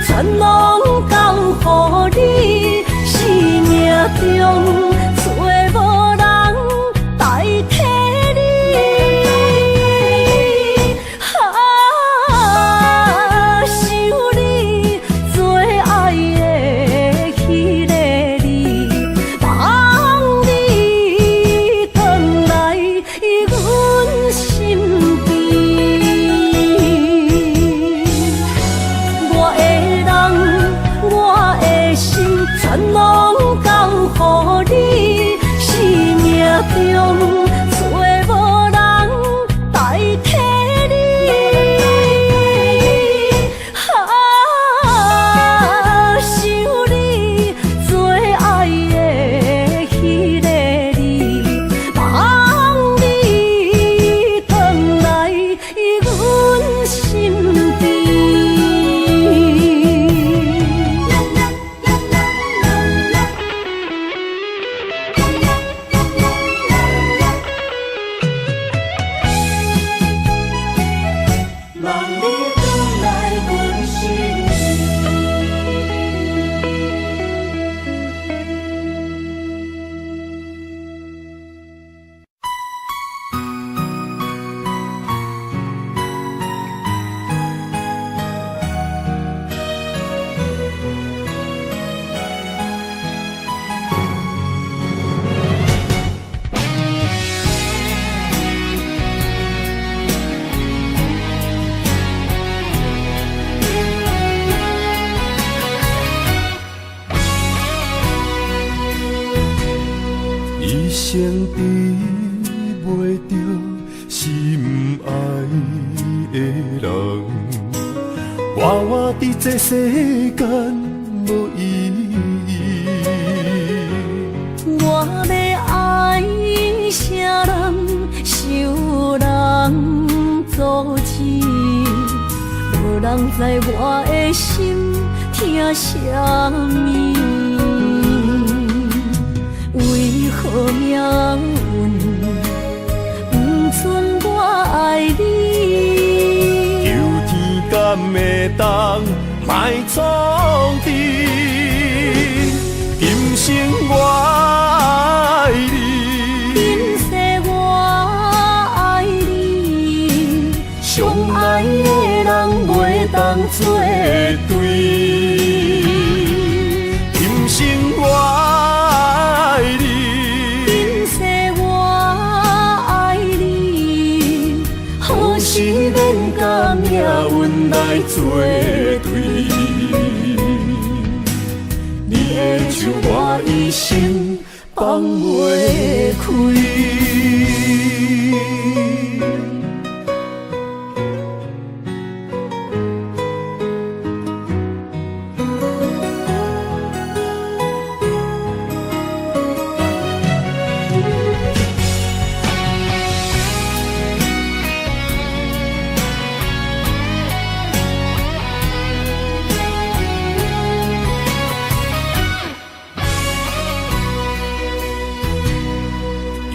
全攏交予你。生命中找無人代替你。啊，想你最愛的彼个你，望你轉來阮身邊。我的人，我的心，全攏交予你。生命中找無人代替你。啊，想你最愛的彼个你，望你轉來阮身邊。生治袂著心愛的人，我活佇這世間無意義。我欲愛啥人，受人阻止，無人知我的心疼啥物。為何命運毋准我愛你？求天敢會當莫創治，今生我愛你，今世我愛你，相愛的人袂當做對。今生我愛你，今世我愛你，何時免共命運來作對？你的手我一生放袂開。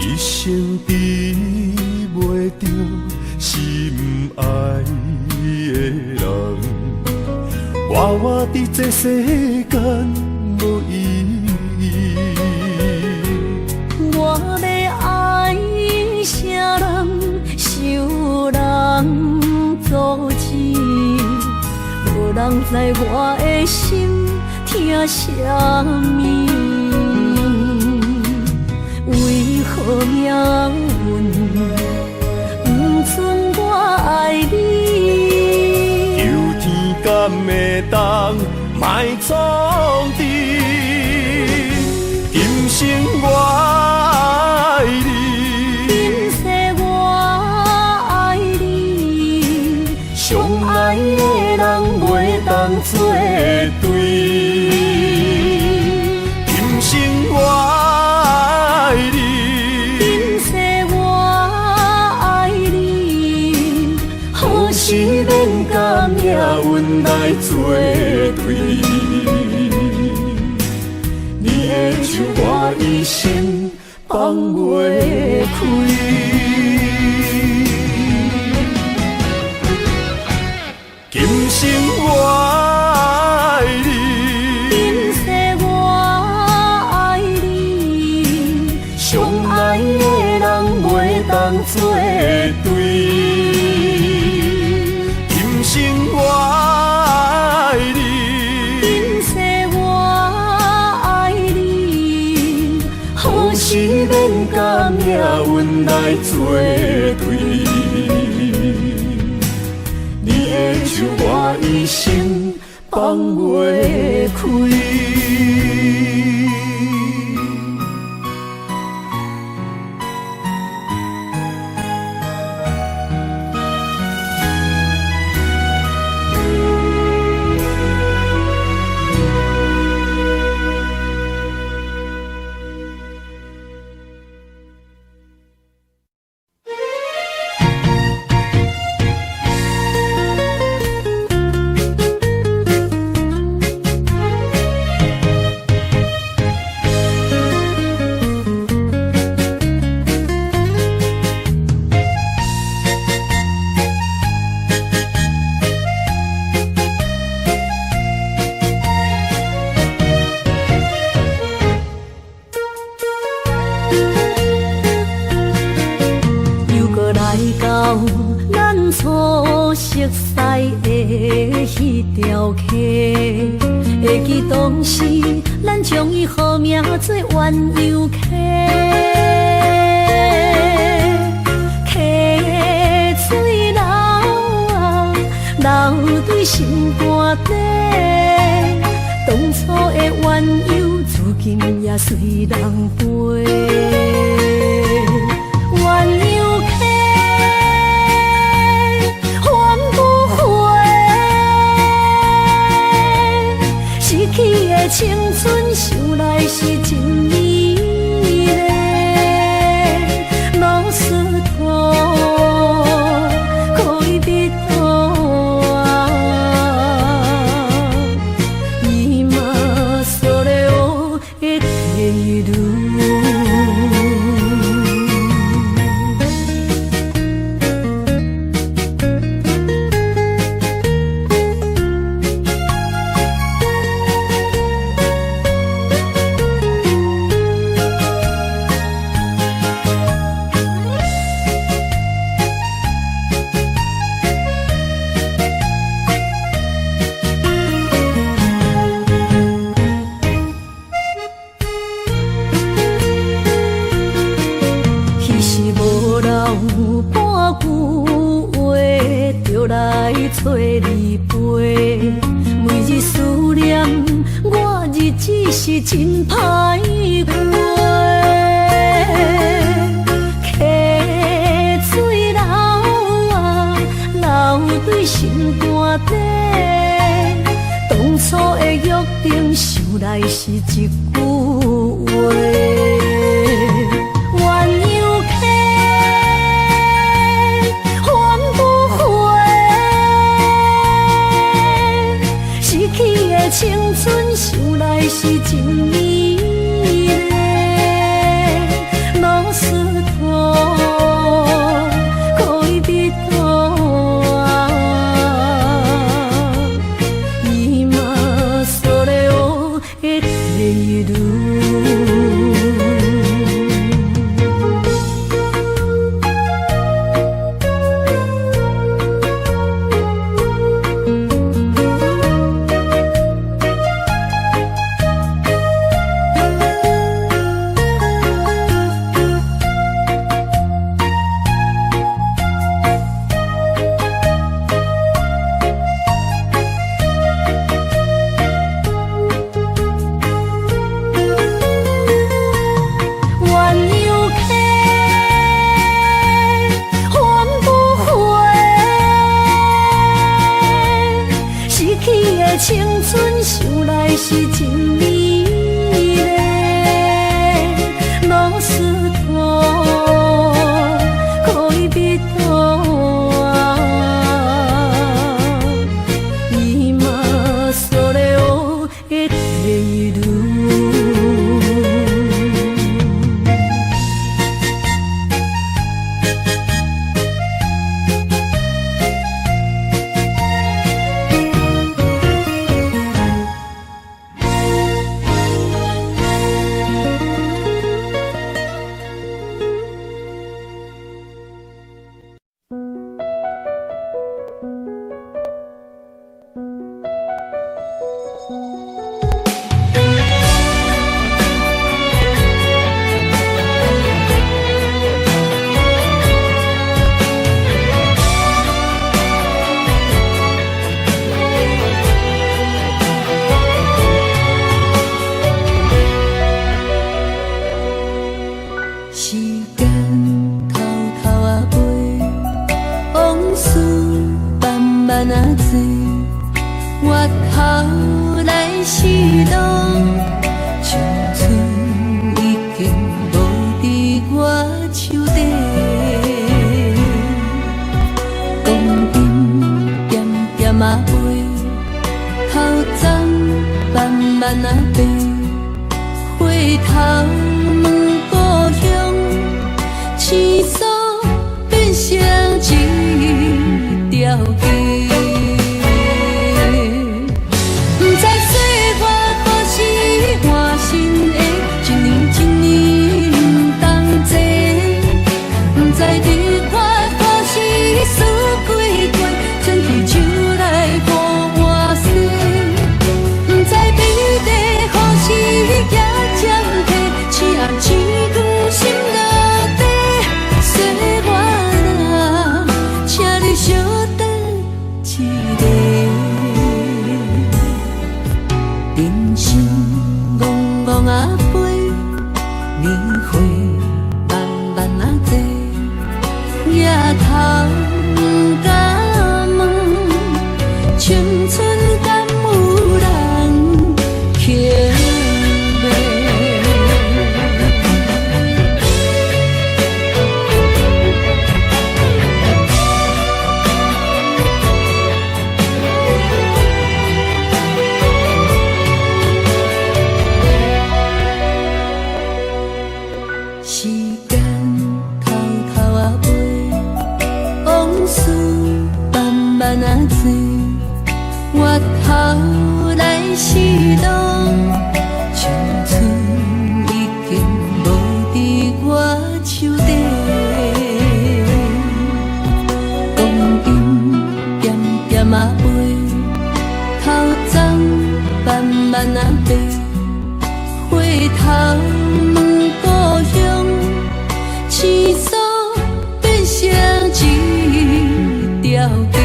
一生治袂著心愛的人，我活佇這世間無意義。我欲愛啥人，受人阻止，無人知我的心疼啥物。為何命運毋准我愛你？求天敢會當莫創治，今生我愛你，今世我愛你，相愛的人袂當做對。今生我愛你，今世我愛你，何時免共命運來作對？你的手我一生放袂開。今生我愛你，今世我愛你，相愛的人袂當做對。今生我愛你，今世我愛你，何時免共命運來作對？你的手我一生放袂開。又閣來到咱初熟似的彼條溪，會記當時咱將伊號名做鴛鴦溪，溪水流啊流對心肝底，當初的鴛鴦如今今也隨人飛。鴛鴦溪，還不回，失去的青春，想來是真美麗。老石頭，戀人啊，今それを得ている。彼時無留半句話，就來找你飛。每日思念，我日子是真歹過。溪水流啊，流對心肝底。當初的約定，想來是一句話。鴛鴦溪，還不回，失去的青春，想來是真美麗。老石頭，戀人啊，今それを得ている。鴛鴦溪，還不回，失去的青春，想來是真美麗。老石頭，戀人啊，今それを得ている。時間偷偷仔飛，往事慢慢仔多，回頭來時路，青春已經無佇我手底。光陰點點仔飛，頭鬃慢慢仔白，回頭問故鄉，青鎖變成一條街。不知歲月何時換新的，一年一年不同齊。不知日月何時輸幾回，轉起手來予我洗。不知美麗何時行針皮，戇仔飛，年歲慢慢仔濟，額頭毋敢問，青春敢有人肯買？時間偷偷仔飛，往事慢慢仔濟，回頭來時路，青春已經無佇我手底。光陰點點仔飛，頭鬃慢慢仔白，回頭問故鄉，青鎖變成一條街。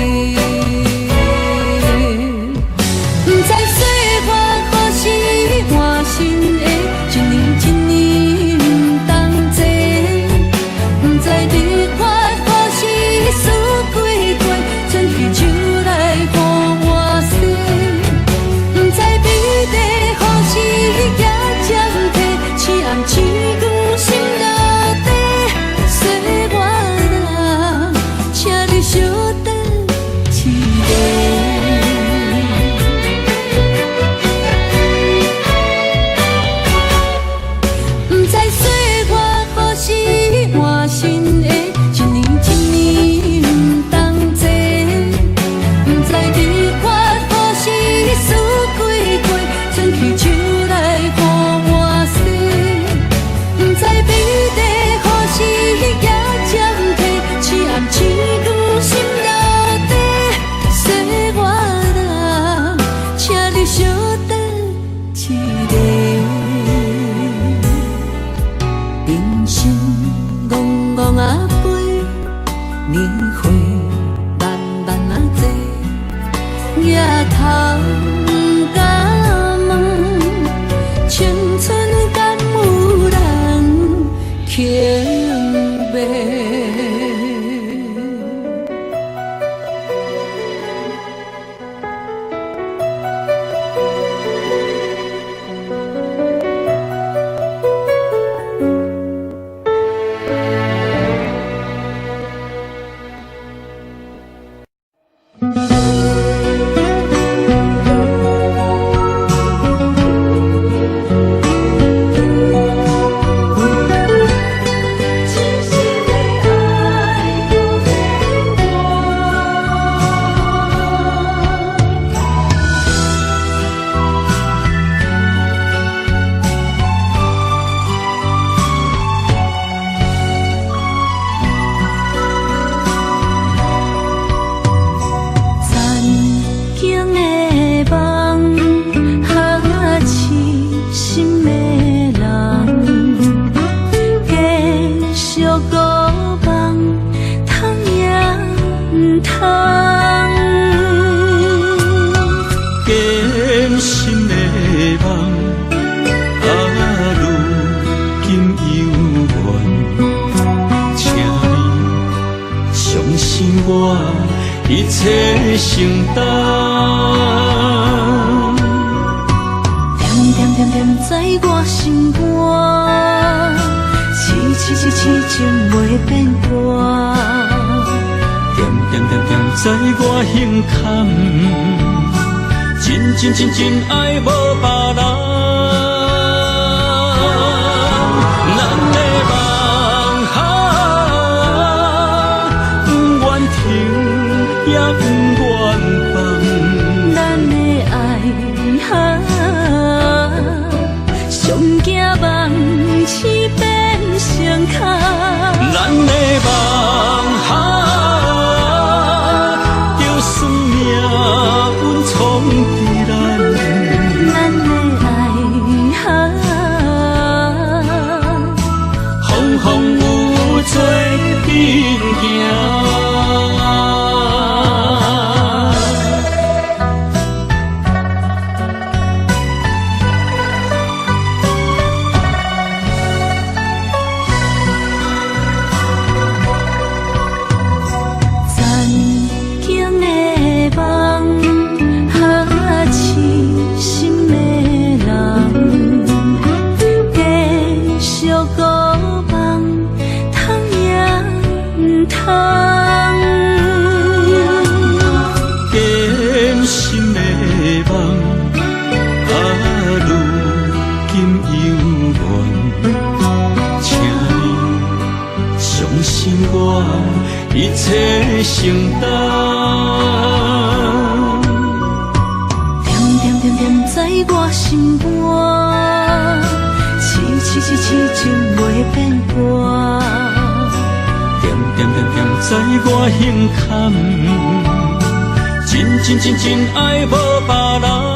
不知歲月何時換新的，一年一年毋同齊。不知日月何時輸幾回，春去秋來予我洗。不知美麗何時也暫退，痴暗痴光心落底。歲月啊，請你小等一下。不知歲月何時換新的，一年一年毋同齊。不知日月何時輸幾回，春去秋來予我洗。不知美麗何時也暫退，痴暗痴光心落底。歲月啊，請你小等一下。人生戇戇仔飛，年歲慢慢仔濟，額頭毋敢問，青春敢有人肯買？痴心的愛不變卦。残景的夢，哈痴心的人，繼續孤夢，通也毋通。堅心的夢，啊，如今猶原，請你相信我，一切承擔。恬恬恬恬在我心肝，痴痴痴痴情袂變卦。恬恬恬恬在我胸坎，真真真真愛無別人。咱的夢啊，不願停也不願放。咱的愛啊，上驚夢痴變成空。咱的夢啊，就算命運創佇咱。咱的愛啊，風風雨雨做陣行。切承擔。恬恬恬恬在我心肝，痴痴痴痴情袂變卦。恬恬恬恬在我心坎，真真真真愛無別人。